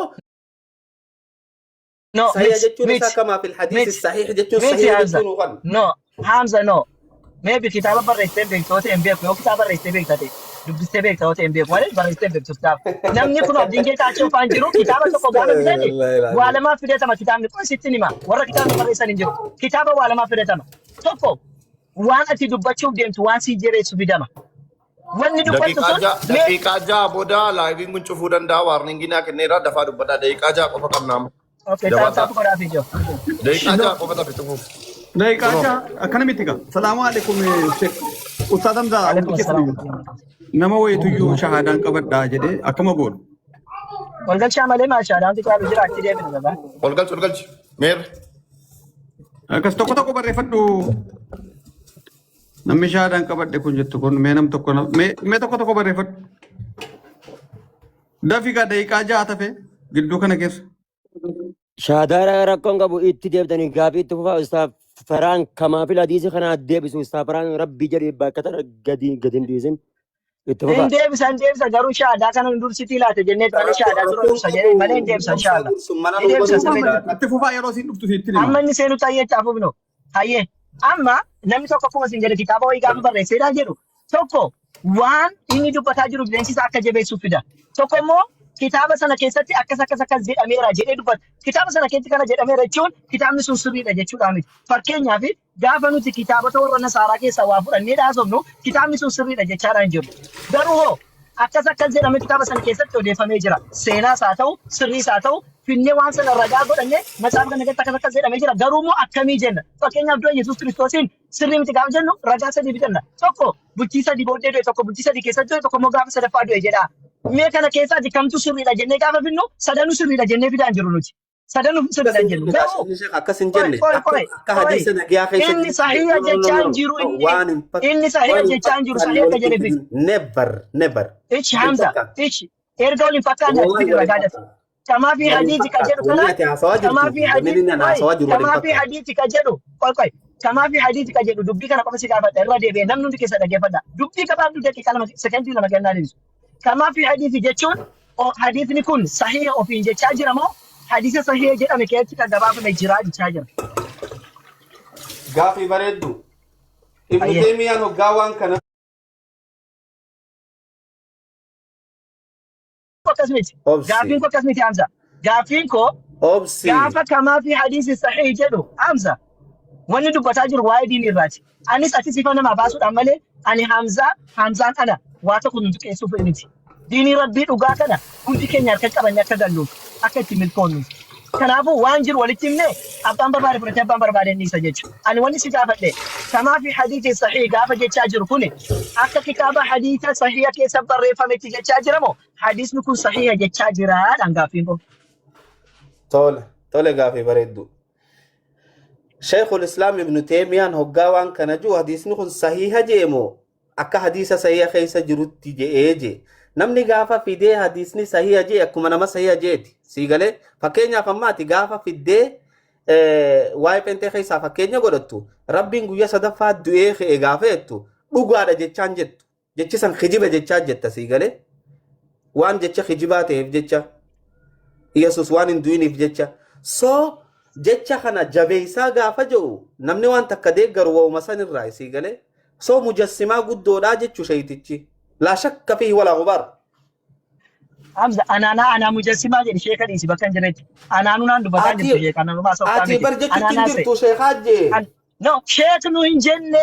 No,
sahiha
miti,
jechuun isaa
miti,
kamaa fil hadiisi
miti,
sahih jechuun
miti
sahiha
Hamza.
jechuun kan.
No, Hamza no. Maybe kitaaba barreessitee hin beektu yoo ta'e hin beeku. Yoo kitaaba barreessitee beekta ta'e dubbistee beekta yoo ta'e hin beeku. Malee barreessitee hin beektu kitaaba. Namni kun abdiin geetaachoo faan jiru kitaaba tokko gaafa bitate
Astaghfirullah
waa lamaaf fidatama kitaabni kun sitti hima. Warra kitaabni barreessan hin jiru. Kitaaba waa lamaaf fidatama. Tokko waan ati dubbachuuf deemtu waan sii jireessu fidama. Wanni dubbattu
Daqiiqaa
sun
ja'a
mee
daqiiqaa 6 booda liveiin kun cufuu danda'a. Warningii naa kenneera dafaa dubbadhaa. Daqiiqaa 6 qofa qabna amma.
Okay, tap
Jabaadhaa.
tap godhaafii jiru.
Daqiiqaa 6 qofa tafe cufuuf.
Daqiiqaa
Kunoo.
6 akkana miti gaa. Salaamu alaikum Sheekh. Ustaaz Hamzaa hundi
Waalaikum
keessan
assalam.
iyyuu. Nama wayituyyuu shahaadaan qabadhaa jedhee akkama goonu.
Wal galchaa malee maashaadhaan caalu jira achi deebina gabaa.
Ol galchi ol galchi. Meerre.
Akkas tokko tokko barreeffadhu. Namni shahaadaan qabadhe kun jettu kun mee nam tokko mee mee tokko tokko barreeffadhu. Dafi gaa daqiiqaa 6 tafe gidduu kana keessa.
Shahaadaa rakkoon qabu itti deebitanii gaafii itti fufaa ustaaf. Faraan kamaafil hadiisa kana deebisu Ustaaz Faraan rabbi jedhi bakka tana gadi gadi hin dhiisin. Itti
Hin
fufaa.
deebisa hin deebisa garuu shaadaa kana nu dursitii laate jennee malee
Rakkoo
shaadaa dura
rakkoon
dursa
qabu
jedhee malee hin deebisa
obsaa
inshallah.
dursu mana
Ni
nu
deebisa
banuu
sirriitti.
danda'a.
Itti fufaa yeroo isin dhuftu sitti hima.
Amma inni seenutti hayyee itti hafuufnu. Hayyee amma namni tokko akkuma isin jedhe kitaaba wayii gaafa barreesseedhaa jedhu tokko waan inni dubbataa jiru bineensi isaa akka jabeessuuf fida. Tokko immoo kitaaba sana keessatti akkas akkas akkas jedhameera jedhee dubbata. Kitaaba sana keessatti kana jedhameera jechuun kitaabni sun sirriidha jechuudha miti. Fakkeenyaaf gaafa nuti kitaabota warra Nasaaraa keessaa waa fudhannee haasofnu kitaabni sun sirriidha jechaadhaan hin jirru. Garuu hoo akkas akkas jedhamee kitaaba sana keessatti odeeffamee jira. Seenaas haa ta'u, sirriis haa ta'u, finnee waan sana ragaa godhannee macaafa kana keessatti akkas akkas jedhamee jira. Garuu immoo akkamii jenna? Fakkeenyaaf du'a Yesuus Kiristoosiin sirrii miti gaafa jennu ragaa sadii fidanna. Tokko bultii sadii booddee du'e, tokko bultii sadii keessatti du'e, tokko immoo gaafa sadaffaa du'e jedha. Mee kana keessaati kamtu sirriidha jennee gaafa finnu sadanuu sirriidha jennee fidaa hin jiru nuti. Sadanuu
Akkas
sirriidha
hin
hin jennu.
jenne
Garuu
gaashonni sheekh akkas hin
qoy
jenne
qoy
akka
qoy
akka
qoy
hadiisa nagiyaa keessa
inni
jirutti
sahiha
no no no
jechaa
no
hin jiru
no
inni
waan hin fak
inni sahiha
waan hin
jechaa hin jiru
fakkaanne
sahiha akka
walitti
jedhe
hin
fidi.
fidin never never
Ichi
hin
Hamza
fakkaatu
ichi erga waliin fakkaanne ati
wallahi
fidi
wal hin
ragaa dafi.
fakkaatu
Kamaa fi
wal hin
hadiisi ka
fakkaatu
jedhu
wanni
kana
ati haasawaa
kamaa
jirtuu
fi
fi wanni
hadiisi
inni ani
qoy
haasawaa jiru wal hin
kamaa fi
fakkaatu.
hadiisi ka jedhu qoy qoy kamaa fi hadiisi ka jedhu dubbii kana qofa si gaafadha irra deebi'ee namni hundi keessa dhaggeeffadha. Dubbii gabaabduu daqiiqaa lama sekondii lama kennaa deebisu. Kamaa fi hadiisi jechuun hadiisni kun sahiha ofiin jechaa jira moo hadiisa sahiha jedhame keessatti kan gabaafame jira jechaa jira.
Gaafii bareeddu. Ibnu
Ayyee.
Teemiyaan hoggaa waan kana
Akkas miti.
Obsi.
Gaaffiin koo akkas miti Hamza. Gaaffiin koo
Obsi.
gaafa kamaa fi hadiisi sahih jedhu Hamza wanni dubbataa jiru waa'ee diinii irraati. Anis ati sifa namaa baasuudhaan malee ani Hamzaa Hamzaan ana waa tokko nu xiqqeessuuf miti. Diinii Rabbii dhugaa kana hundi keenya harka qabanne akka galluuf akka itti milkoonnuuf. Kanaafuu waan jiru walitti himnee abbaan barbaade fudhatee abbaan barbaade inni isa jechuudha. Ani wanni si gaafadhe kamaa fi hadiisi sahih gaafa jechaa jiru kuni akka kitaaba hadiisa sahiha keessa barreeffametti jechaa jira moo hadiisni kun sahiha jechaa jiraadhaan gaaffiin koo.
Tole, tole gaafii bareeddu. Sheekul Islaam Ibnu Teemiyaan hoggaa waan kana jiru hadiisni kun sahiha jee moo akka hadiisa sahiha keessa jirutti je'ee jee. Namni gaafa fidee hadiisni sahiha jee akkuma nama sahiha jeeti. Sii galee fakkeenyaaf amma ati gaafa fiddee waa'ee phentee keessaa fakkeenya godhattu rabbiin guyyaa sadaffaa du'ee ka'e gaafa jettu dhugaadha jechaan jettu. Jechi san kijiba jechaa jetta sii galee waan jecha kijibaa ta'eef jecha Yesus waan hin du'iniif jecha so jecha kana jabeessaa gaafa jedhu namni waan takka deeggaru waa'uma san irraa sii galee so mujassimaa guddoodhaa jechu sheeytichi laa shakka fihi walaa gubaar.
Hamza anaanaa anaa mujassimaa jedhi sheeka dhiisi bakka hin jirretti. Anaanuu naan dubbataa
Ati
jirtu sheeka anaanuu haasoftaa
ati
miti.
bar jechutti hin
Anaanaa se.
jirtu sheekaa jee.
No sheeknu hin jenne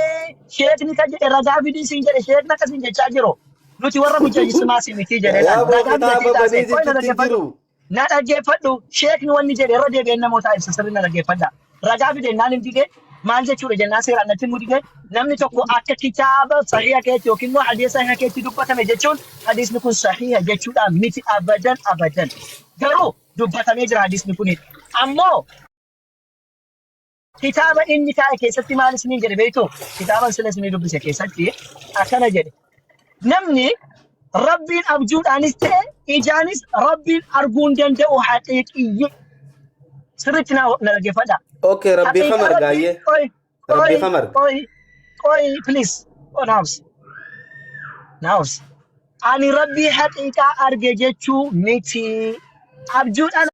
sheekni kan jedhe ragaa fidii siin jedhe sheekni akkas hin jechaa jiru. Nuti warra mujassimaa si miti jedhe
Yaa
naan
boo
ragaa
kitaaba
fidatee taasise.
banii
Qoy na
jechutti hin
dhaggeeffadhu.
jiru.
Na dhaggeeffadhu sheekni wanni jedhe irra deebi'een namootaa ibsa sirrii na dhaggeeffadha. Ragaa fide naan hin dide maal jechuudha jennaan seeraan natti himuu dide namni tokko akka kitaaba sahiha keetti yookiin immoo hadiisa sahiha keetti dubbatame jechuun hadiisni kun sahiha jechuudha miti abadan abadan. Garuu dubbatamee jira hadiisni kuni. Ammoo kitaaba inni kaa'e keessatti maal isiniin jedhe beektu? Kitaaba sila isinii dubbise keessatti akkana jedhe. Namni Rabbiin abjuudhaanis ta'e ijaanis Rabbiin arguu hin danda'u haqiiqiyyi. Sirriitti na dhaggeeffadha.
Okay, rabbii kam
Haqiiqaa Rabbii
argaayyee?
qoy qoy
Rabbii kam arga?
qoy qoy please. Oh, naafs naafs. Ani Rabbii haqiiqaa arge jechuu miti. Abjuudhaan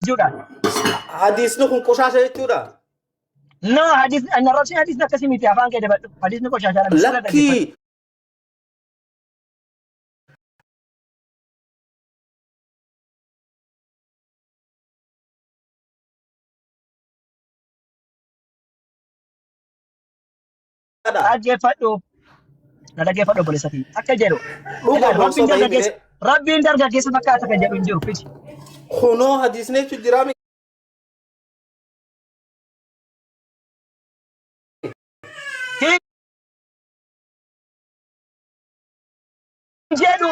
abjuudhaan.
Hadiisni kun qoshaasha jechuudha.
No, hadis, arrabsiin hadisni akkasii miti afaan kee dabadhu. Hadisni qoshaashaa dha. Sirra dhaggeeffadhu.
Lakkii
Dhaggeeffadhu. Na dhaggeeffadhu obboleessa kiyya. Akka jedhu.
Dhuga
Ilaali
moo
rabbiin
soba
dargaggeessa
himire?
rabbiin dargaggeessa fakkaata kan jedhu hin jiru fidi.
Kunoo hadiisni jechuun jiraa mi?
Hin jedhu.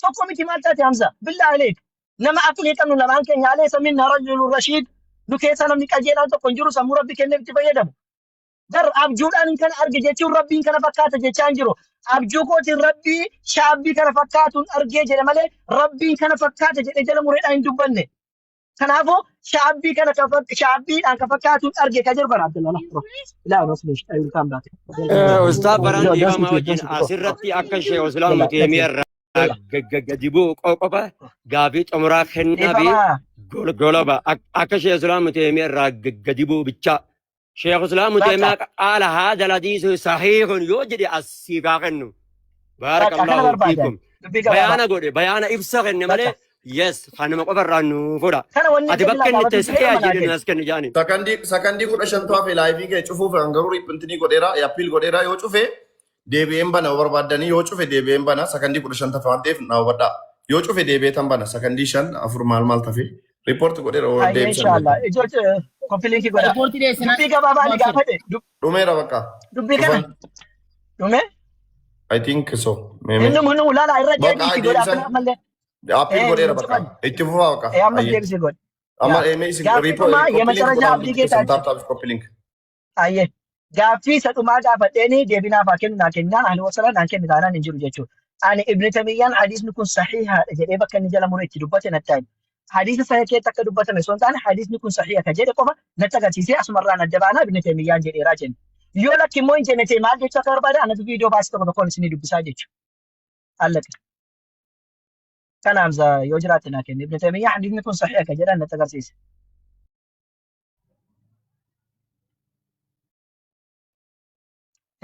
Tokko miti maal taate Hamza? Billaa aleek. Nama aqlii qabnu lamaan keenya alee minna rajulu rashiid nu keessaa namni qajeelaan tokko hin jiru sammuu rabbi kenneef itti fayyadamu. Gar abjuudhaan kana arge jechuun rabbiin kana fakkaata jechaa hin jiru. Abjuu kootiin rabbii shaabbii kana fakkaatuun argee jedhe malee rabbiin kana fakkaata jedhee jala mureedhaan hin dubbanne. Kanaafuu shaabbii kana shaabbiidhaan kan fakkaatuun arge kan jedhu kana Abdullah. Ilaa onos meesh ayuu kan baate.
Ustaaz Baraan dhiifama wajjin asirratti akka ishee Islaam Teemiyaa irraa gadi bu'u qofa gaafii xumuraa kennaa fi
Dhiifama.
golaba akka ishee Islaam Teemiyaa irraa gadi bu'u bichaa. Sheekh Islaam
Bakka.
Teemiyaa qaala haadha hadiisu sahiihun yoo jedhe as siif haa kennu.
Bakka kana
Baarakallahu
barbaadan.
fiikum.
Dubbii gabaabaa.
Bayaana godhe bayaana ibsa kenne malee
Bakka.
yes kanuma qofa irraa nu fudha.
Kana wanni
Ati
akka
bakka
jalaa
inni
gaafatu
itti
jedhama
sahiha
naa
jedhe
kenna.
nu as kennu jaani.
Sakandii 15tu hafe live kee cufuuf kan garuu riiphintinii godheera appeal godheera yoo cufe deebi'een bana yoo barbaaddanii yoo cufe deebi'een bana sakandii 15 tafe waan ta'eef naa hubadhaa. Yoo cufe deebi'ee tan bana sakandii 5 4 maal maal tafe report godheera yoo
Ayyee
deebisan
inshallah. Ijoollee copy link godhaa.
Riippoortii dhiyeessinaa.
Dubbii gabaabaa ani gaafadhe.
Dhumeera bakka.
Dubbii kana
Dhufan.
dhume
I think so. Meeme.
inni munu ulaalaa irra
Bakka
deebiitti godhaa
deebisan
kana ammallee.
appeal
Eh,
godheera bakka.
cufan.
Itti fufaa bakka.
Eh, ammas
Ayyee.
deebisee godhe.
Amma
Yaa.
eemee isin
Gaaffii
report
dhumaa
copy link
የመጨረሻ
godhaa
abdii
hundumti keessan
geetaachuu.
tap tap copy link.
Ayyee. Gaaffii isa dhumaa gaafadheeni deebii naaf haa kennu naa kennaan ani wasala naan kennu taanaan hin jiru jechuudha. Ani Ibn Taymiyyaan hadiisni kun sahihaadha jedhee bakka inni jala muree itti dubbate natti hime. Hadiisa sahih keessatti akka dubbatame osoo hin taane hadiisni kun sahiha ka jedhe qofa natti agarsiisee asumarraan adda baanaa Ibn Taymiyyaan jedheeraa jenne. Yoo lakki immoo hin jenne ta'e maal jechuu akka barbaade anatu viidiyoo baasii tokko tokkoon isinii dubbisaa jechuudha. Allaqe. Kana Hamza yoo jiraatte naa kenni. Ibn Taymiyyaan hadiisni kun sahiha ka jedhan natti agarsiise.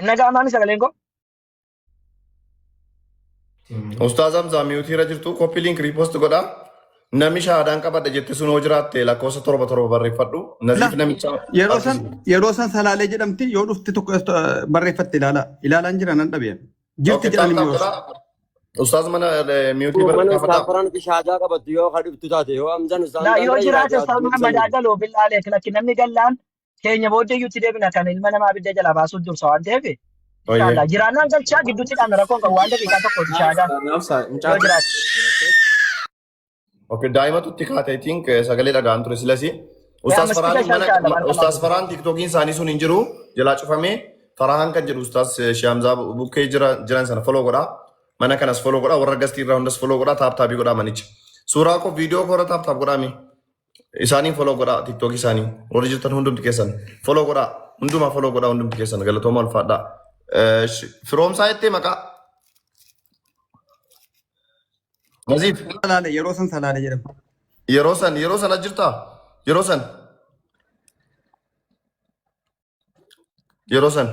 Hin dhaga'amaa mi sagaleen koo?
Ustaaz Hamzaa mute irra jirtu copy link repost godhaa. Namni shahaadaan qabadha jette sun hoo jiraatte lakkoofsa 7 7 barreeffadhu.
La
Naziif namicha
yeroo san
argisiisa.
yeroo san salaalee jedhamti yoo dhufte tokko barreeffatte ilaalaa ilaalaan jira nan dhabe. Jirti
Okay,
jedhan
tap tap
immoo
godhaa. Ustaaz mana mute
Mana
barreeffadhaa.
Ustaaz Faraan shaadaa qabattu yoo ka dhuftu taate yoo Hamzaan Ustaaz
La
Hamzaan
yoo
bira
jiraate
jiraate
Ustaaz Muhammad
dubbisanii.
haa galu billaalee lakki namni gallaan keenya booddee iyyuu itti deebina kan ilma namaa abidda jalaa baasuun dursa waan ta'eef inshallah jiraannaan galchaa gidduutti dhaabna rakkoon qabu waan daqiiqaa tokkooti shahaadaan yoo jiraate.
Okay, daa'imatu itti kaate I think sagalee dhagaan ture silasi.
Yaa
Ustaaz
masjida
Farhaan mana
inshallah barakallahu
Ustaaz
fiik.
Farhaan tiktookiin isaanii sun hin jiru jalaa cufamee Farhaan kan jedhu Ustaaz Shihamzaa bukkee jira jiran sana follow godhaa. Mana kanas follow godhaa warra gastii irraa hundas follow godhaa tap tapii godhaa manicha. Suuraa koo viidiyoo koo irra tap tap godhaa mee. Isaaniin follow godhaa tiktookii isaanii warri jirtan hundumti keessan follow godhaa hundumaa follow godhaa hundumti keessan galatooma ulfaadhaa. Firoomsaa jettee maqaa Naziif
Salaale yeroo san salaale jedhama.
Yeroo san as jirtaa? Yeroo san.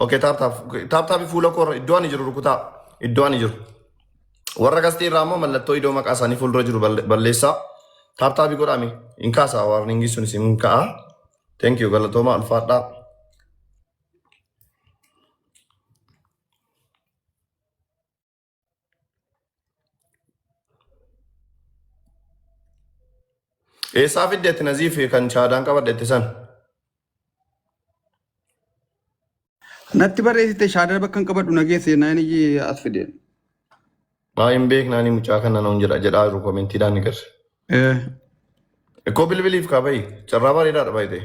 Okay, tap tap tap tap fuula koo irra iddoo ani jiru rukutaa iddoo ani jiru. Warra gastii irraa immoo mallattoo iddoo maqaa isaanii fuuldura jiru balleessaa. Tap tapii godhame hin kaasaa warningii sun isin hin ka'a. Thank you galatooma ulfaadhaa. Eessaa fidde ati Naziif kan shaadaan qabadhe san?
Natti barreessite shaadara bakka hin qabadhu nageesse jennaan inni as fideen.
Maa hin beeknaani mucaa kana nuun jedha jedhaa jiru commentiidhaan ni garre. Ikkoo bilbiliif kaa bahi carraa bareedaadha baay'ee.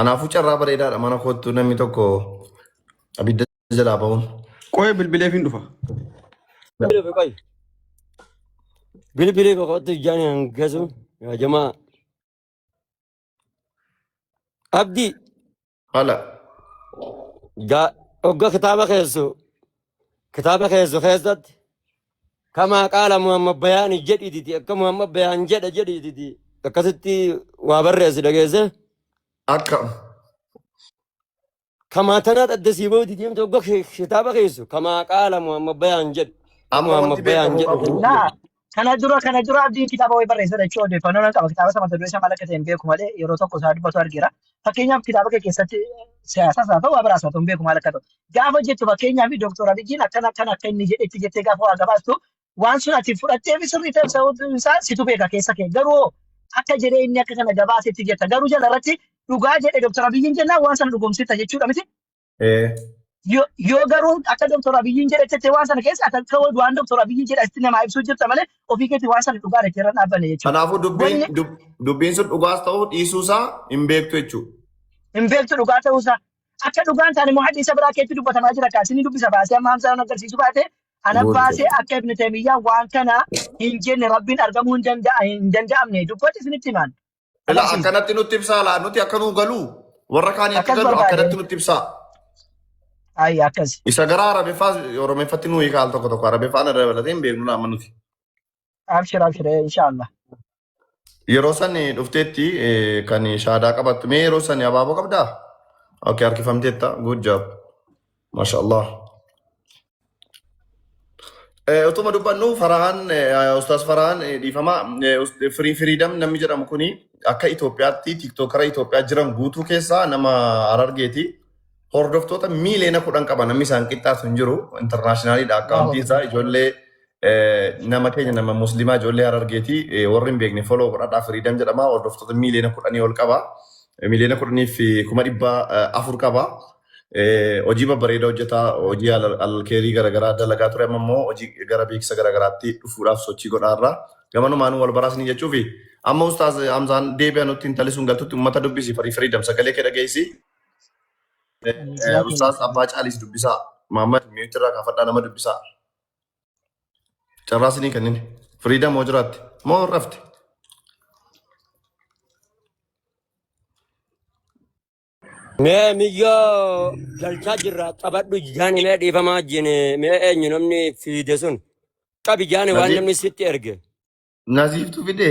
Anaafuu carraa bareedaadha mana koottu namni tokko abidda jalaa bahuun.
Qo'ee bilbileef hin dhufa.
Bilbilee qoy. Bilbilee qoqotti ijaan hangasu yaa jamaa. Abdii
Haala.
gaa hogga kitaaba keessu keessatti kamaa qaala Muhammad Bayaani jedhititi akka Muhammad Bayaan jedha jedhititi akkasitti waa barreessi dhageesse.
Akka.
Kamaa tanaa adda sii bahuti deemte hogga kitaaba keessu kamaa qaala Muhammad Bayaan jedhu akka
Amma
Muhammad
wanti
Bayaan
beekamuu
jedhu
qabu.
Laa kana dura abdiin kitaaba wayii barreessa jechuun odeeffannoo nan qaba. Kitaaba isa mata duree isaa maal akka ta'e hin beeku malee yeroo tokko isaa dubbatu argeera. Fakkeenyaaf kitaaba kee keessatti siyaasaas haa ta'u waa biraas haa ta'u hin beeku maal akka ta'u. Gaafa jettu fakkeenyaaf Dooktor Abiyyiin akkana akkana akka inni jedhetti jettee gaafa waa gabaastu waan sun ati fudhattee fi sirrii ta'e sababni isaa situ beeka keessa kee. Garuu akka jedhee inni akka kana gabaasetti jetta. Garuu jala irratti dhugaa jedhe Dooktor Abiyyiin jennaan waan sana dhugoomsita jechuudha miti. Yoo garuu akka Doktor Abiyyiin jedhetti waan sana keessa ati akka waan Doktor Abiyyiin jedhe asitti namaa ibsuu jirta malee ofii keetii waan sana dhugaa jettee irra hin dhaabbanne jechuudha.
Kanaafuu dubbiin
Wanni
dubbiin sun dhugaas ta'uu dhiisuusaa hin beektu jechuudha.
hin beektu dhugaa ta'uusaa. Akka dhugaan taane immoo hadiisa biraa keetti dubbatamaa jira kaasini dubbisa baasee amma Hamzaan agarsiisu baate ana
Good.
baasee akka Ibn Taymiyyaan waan kana hin jenne Rabbiin argamuu hin danda'a hin danda'amne dubbate isinitti himaan
Ilaa
agarsiisa.
akkanatti nutti ibsaa laa nuti akka nuu galu warra kaanii akka
Akkas
galu
barbaade.
akkanatti nutti ibsaa.
Ayya akkas.
Isa gara Arabiffaa Oromeeffatti nuu hiika al tokko tokko Arabiffaan dabalatee hin beeknu laa amma nuti.
Abshir abshir inshaallah.
Yeroo san dhufteetti kan shaadaa qabattu mee yeroo san abaaboo qabdaa? Okay harkifamteetta good job. Masha Allah. Utuma dubbannu Farahaan Ustaaz Farahaan dhiifama Firii Firiidam namni jedhamu kuni akka Itoophiyaatti tiiktookara Itoophiyaa jiran guutuu keessaa nama Harargeeti. Hordoftoota miiliyoona 10 qaba namni isaan qixxaatu hin jiru. Intarnaashinaaliidha akkaawuntiin isaa ijoollee nama keenya nama musliimaa ijoollee Harargeeti warri hin beekne follow godhadhaa Firiidam jedhama hordoftoota miiliyoona 10 ol qaba. Miiliyoona 10,400,000 qaba. Hojii babbareedaa hojjetaa hojii alkeerii garaagaraa dalagaa ture amma immoo hojii gara beeksisa garaagaraatti dhufuudhaaf sochii godhaarra. Gamanumaanuu wal baraasni jechuufi amma Ustaaz Hamzaan deebi'a nutti intalli sun galtutti uummata dubbisi Firii Firiidam sagalee kee dhageessi. Ustaaz Abbaa Caaliis dubbisaa. Muhammad mute irraa kaafadhaa nama dubbisaa. Carraa isinii kennin. Freedom hoo jiraatti? Moo hin rafte?
Mee miyyoo galchaa jirra qabadhu jaani mee dhiifamaa wajjin mee eenyu namni fiide sun qabi jaani waan
Naziif
namni sitti erge.
Naziiftu fide.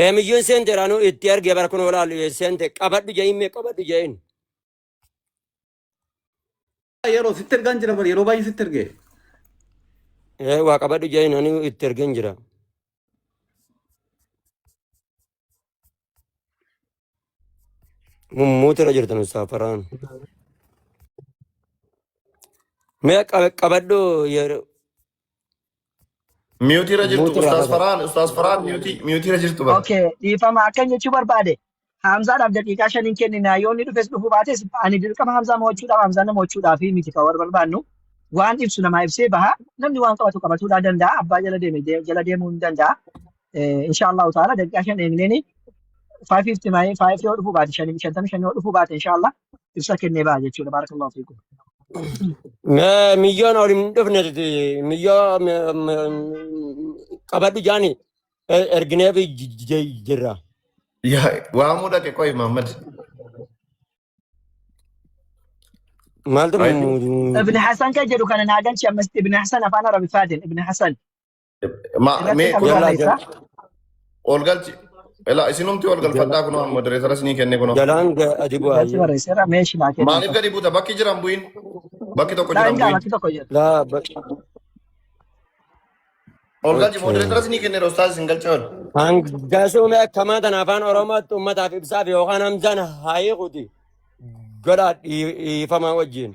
Ee miyyoon seente raanuu itti erge bara kun olaalu seente qabadhu ja'iin mee qabadhu ja'iin.
Yeroo sitti ergaan jira bar yeroo baay'ee sitti erge.
Ee waa qabadhu ja'iin ani itti ergeen jira. Mummuutirra jirtan saafaraan. Mee qabadhu yeroo
Mute irra jirtu
mute irraa
Ustaaz
kasa.
Farhaan Ustaaz Farhaan mute mute irra jirtu bara.
Okay, dhiifama akkan jechuu barbaade. Hamzaadhaaf daqiiqaa shaniin kennina. Yoo inni dhufes dhufuu baates ani dirqama Hamzaa mo'achuudhaaf Hamzaa nama mo'achuudhaaf miti kan warra barbaannu. Waan ibsu namaa ibsee baha. Namni waan qabatu qabatuudhaa danda'a. Abbaa jala deeme jala deemuu hin danda'a. Insha Allahu ta'ala daqiiqaa 5 eegneeni 550 maayee 5 yoo dhufuu baate 55 yoo dhufuu baate insha Allah ibsa kennee baha jechuudha. Barakallahu fiikum.
Mee miyyoon ol hin dhufne miyyoo qabadhu jaani ergineef jirra.
Yaa waamuu dhaqe qoy Muhammad.
Maaltu
I think
Ibn Hasan kan jedhu kana naa galchi ammas Ibn Hasan afaan Arabiffaatiin Ibn Hasan
ma
irratti
mee
kan
kun
jala
barreessa.
ol galchi. Ela isinumti ol
jala
galfadhaa kunoo modereetara isinii kenne kunoo.
jalaan gadi
Irratti
bu'aayyee.
barreesseera meeshi naa kenni
Maaliif
tokko.
gadi buuta? Bakki jiran bu'in. Bakki tokko
Laa
jiran
hin gaa
bu'in.
bakki tokko jira.
Laa
Ol galchi
okay.
modereetara isinii kenne ustaaz isin galcha ol.
Hangasuu mee akkamaa tana afaan Oromootti uummataaf ibsaaf yookaan Hamzaan haa hiikuti godhaa dhiifama wajjin.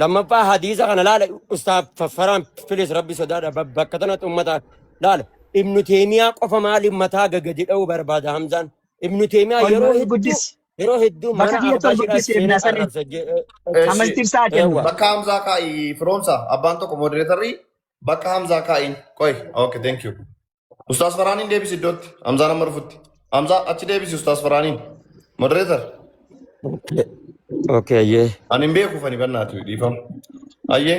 Lammaffaa hadiisa kana laala ustaaf Faraan filis rabbi sodaadha bakka tanatti uummata laala. Ibnu Teemiyaa qofa maaliif mataa gagadi dha'uu barbaada Hamzaan? Ibnu Teemiyaa
Ol
yeroo
ol
hedduu
guddis.
yeroo hedduu
Bakka
mana
kiyyatti ol
Ahbaashiidhaa
guddisi Ibn
seenee
Hasaniin.
arrabsa
Ammas
Eshi
ibsaa kennu.
eewwa.
bakka Hamzaa kaa'i firoomsa abbaan tokko modereetarri bakka Hamzaa kaa'iin qoy. Okay thank you. Ustaaz Faraaniin deebisi iddootti. Hamzaan amma dhufutti. Hamzaa achi deebisi Ustaaz Faraaniin. Moderator.
Okay, ayyee.
Ani hin beeku fani bannaatu dhiifama. Ayyee.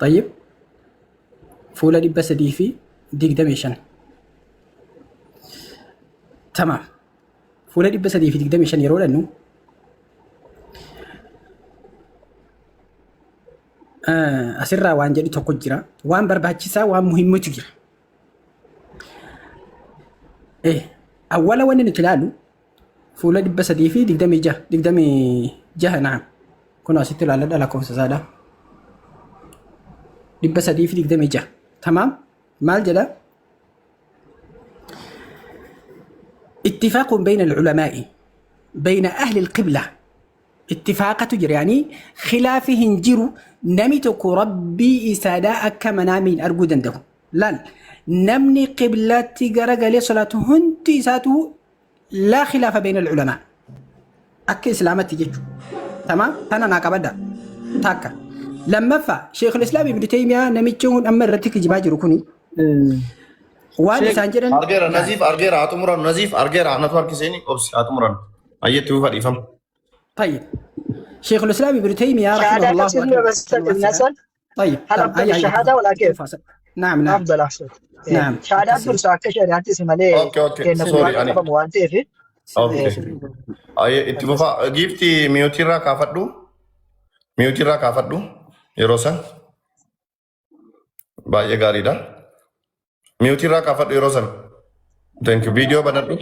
Xayyib fuula 344 25. Tamaam. Fuula 325 yeroo dhannu asirraa waan jedhu tokko jira. Waan barbaachisaa waan muhimmutu jira. Awwala wanni nuti ilaalu fuula 326 26 naam. Kun asitti ilaaladha lakkoofsa isaadha. 326. Tamaam. Maal jedha? اتفاق بين العلماء بين أهل القبلة اتفاقة جرى يعني خلاف هنجرو نمي تكو ربي إسادا أكا منامين أرجو دنده لا نمني قبلة غرغلي صلاة هنتي إساته لا خلاف بين العلماء أكا إسلامتي جيجو تمام أنا ناقبدا تاكا لما فا شيخ الإسلام ابن تيمية نميتشون أما الرتك جباجر كوني waan isaan jedhan
Argeera Naziif argeera haa xumuranu Naziif argeera anatu harkiseeni obsi haa xumuranu. Ayyetti buufa dhiifama.
طيب شيخ الاسلام ابن تيميه رحمه
شهادة
الله
تسلم بس النسل
طيب
هل
طب
أفضل
أي أي
الشهادة ولا كيف؟
نعم نعم
أفضل أحسن. إيه.
نعم
شهادات
أكسر.
dursa akka shari'aattis malee
Okay okay
kenna
sorry
waan
ani.
qabamu waan ta'eef
Okay. Ayyee itti buufa giifti miyuutii irraa kaafadhu. Miyuutii irraa kaafadhu yeroo san baay'ee gaariidha. Miyuutii irraa kaafadhu yeroo san. Thank you. Viidiyoo banadhu.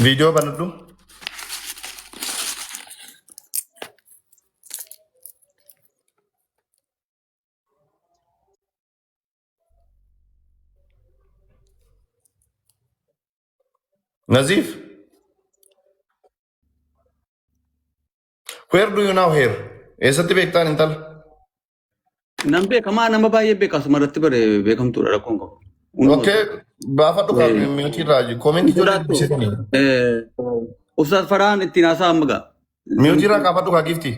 Viidiyoo banadhu. Naziif. Where do you know her? Eessatti beektaan intala?
Nan beekamaa nama baay'ee beeka asuma irratti bare beekamtuudha rakkoon qabu. Hunduma
Okay, baafadhu kaa miyuutii irraa koomentii ijoollee
sodaattu.
dubbisitanii.
Ustaaz Farhaan ittiin haasaa amma ga'a.
Miyuutii irraa kaafadhu kaa giifti.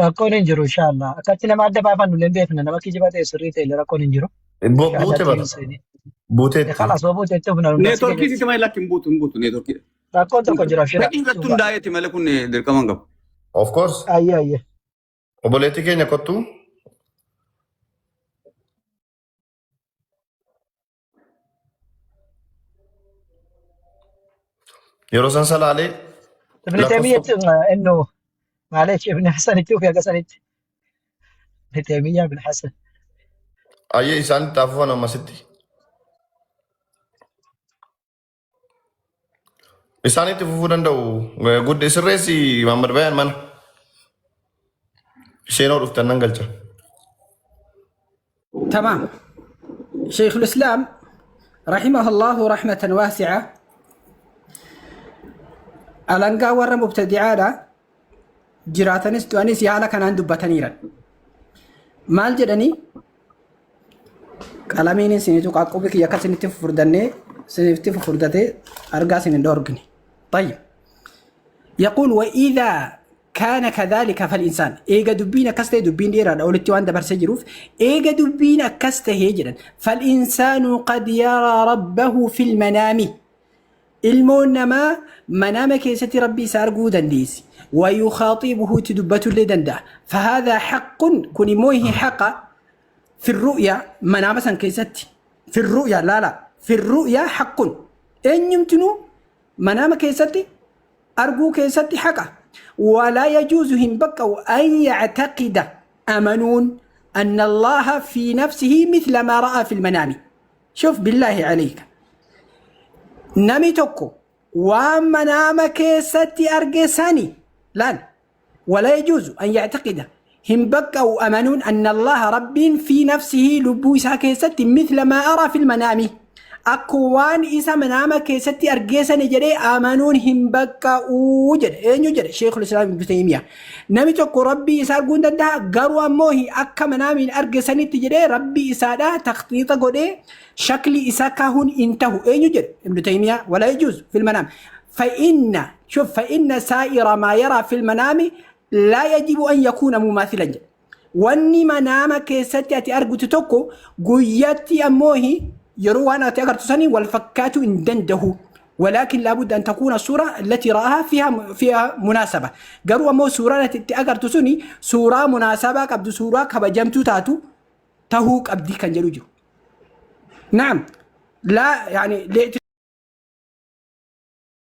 Rakkoon hin jiru inshaallah. Akkatti nama adda baafannu illee hin beekna. Nama kijibaa ta'e sirrii ta'e illee rakkoon hin jiru.
Buute
Shahaadaatti
bara.
hin seeni.
Buuteetti.
Kalaas yoo buuteetti humna nu
Neetworkii sitti malee lakki hin buutu hin buutu neetworkii.
Rakkoon tokko jira shira.
Fedhii irratti hundaa'eeti malee kun dirqama hin qabu.
Of course.
Ayyee ayyee.
Obboleettii keenya kottu. Yeroo san salaalee
Ibn
lakkoofsa
Taymiyyatti innu maaleesh Ibn Hasanitti ofii akka sanitti. Ibn Taymiyyaa Ibn Hasan.
ayyee isaanitti hafuufan ammasitti. Isaanitti fufuu danda'u. Guddi sirreessi Mahammad Bayaan mana. Isheenoo dhuftan nan galcha.
تمام شيخ الإسلام رحمه الله رحمة واسعة ألانقا ورا مبتدعانا جراتنس دوانيس يالا كان عنده بتنيرا مال جدني qalamiin isinitu qaqqobi kiyya akka isinitti fufurdannee isinitti fufurdatee argaa isin hin dhoorgine. طيب يقول وإذا كان كذلك فالإنسان إيجا دبين كسته دبين ديرا أولتي وان دبر سجروف إيجا دبين كسته هجرا فالإنسان قد يرى ربه في المنام ilmoon namaa manaama keessatti rabbii isaa arguu dandeessi. ويخاطبه تدبته اللي دنده فهذا حق كن مويه حق في الرؤيا منام سن كيستي في الرؤيا لا لا في الرؤيا حق إن يمتنو منام كيستي أرجو كيستي حقا ولا يجوز هم بكوا أن يعتقد أمنون أن الله في نفسه مثل ما رأى في المنام. شوف بالله عليك Namni tokko waan manaama keessatti arge sani laal ولا يجوز أن يعتقد هم بقوا أمنون أن الله رب في نفسه لبو إسا كيستي مثل ما أرى في المنام أكوان إسا منام كيستي أرجيسا جري أمنون هم بقوا جد إن يجد شيخ الإسلام ابن تيمية نمي تكو ربي إسا أرجون ده قروا موهي أكا منام أرجيسا تجري ربي إسا ده تخطيط قدي شكل إسا كهون انتهوا إن يجد ابن تيمية ولا يجوز في المنام فإن شوف فإن سائر ما يرى في المنام لا يجب أن يكون مماثلا واني منام كيستي أتي أرجو تتوكو قياتي أموهي يرو أنا أتي أقرأ تساني والفكات إن دنده ولكن لابد أن تكون الصورة التي رآها فيها مناسبة. Garuu ammoo suuraan ati itti agartu suni suuraa munaasabaa qabdu, suuraa kabajamtuu taatu tahuu qabdi kan jedhu jiru. نعم، لا يعني.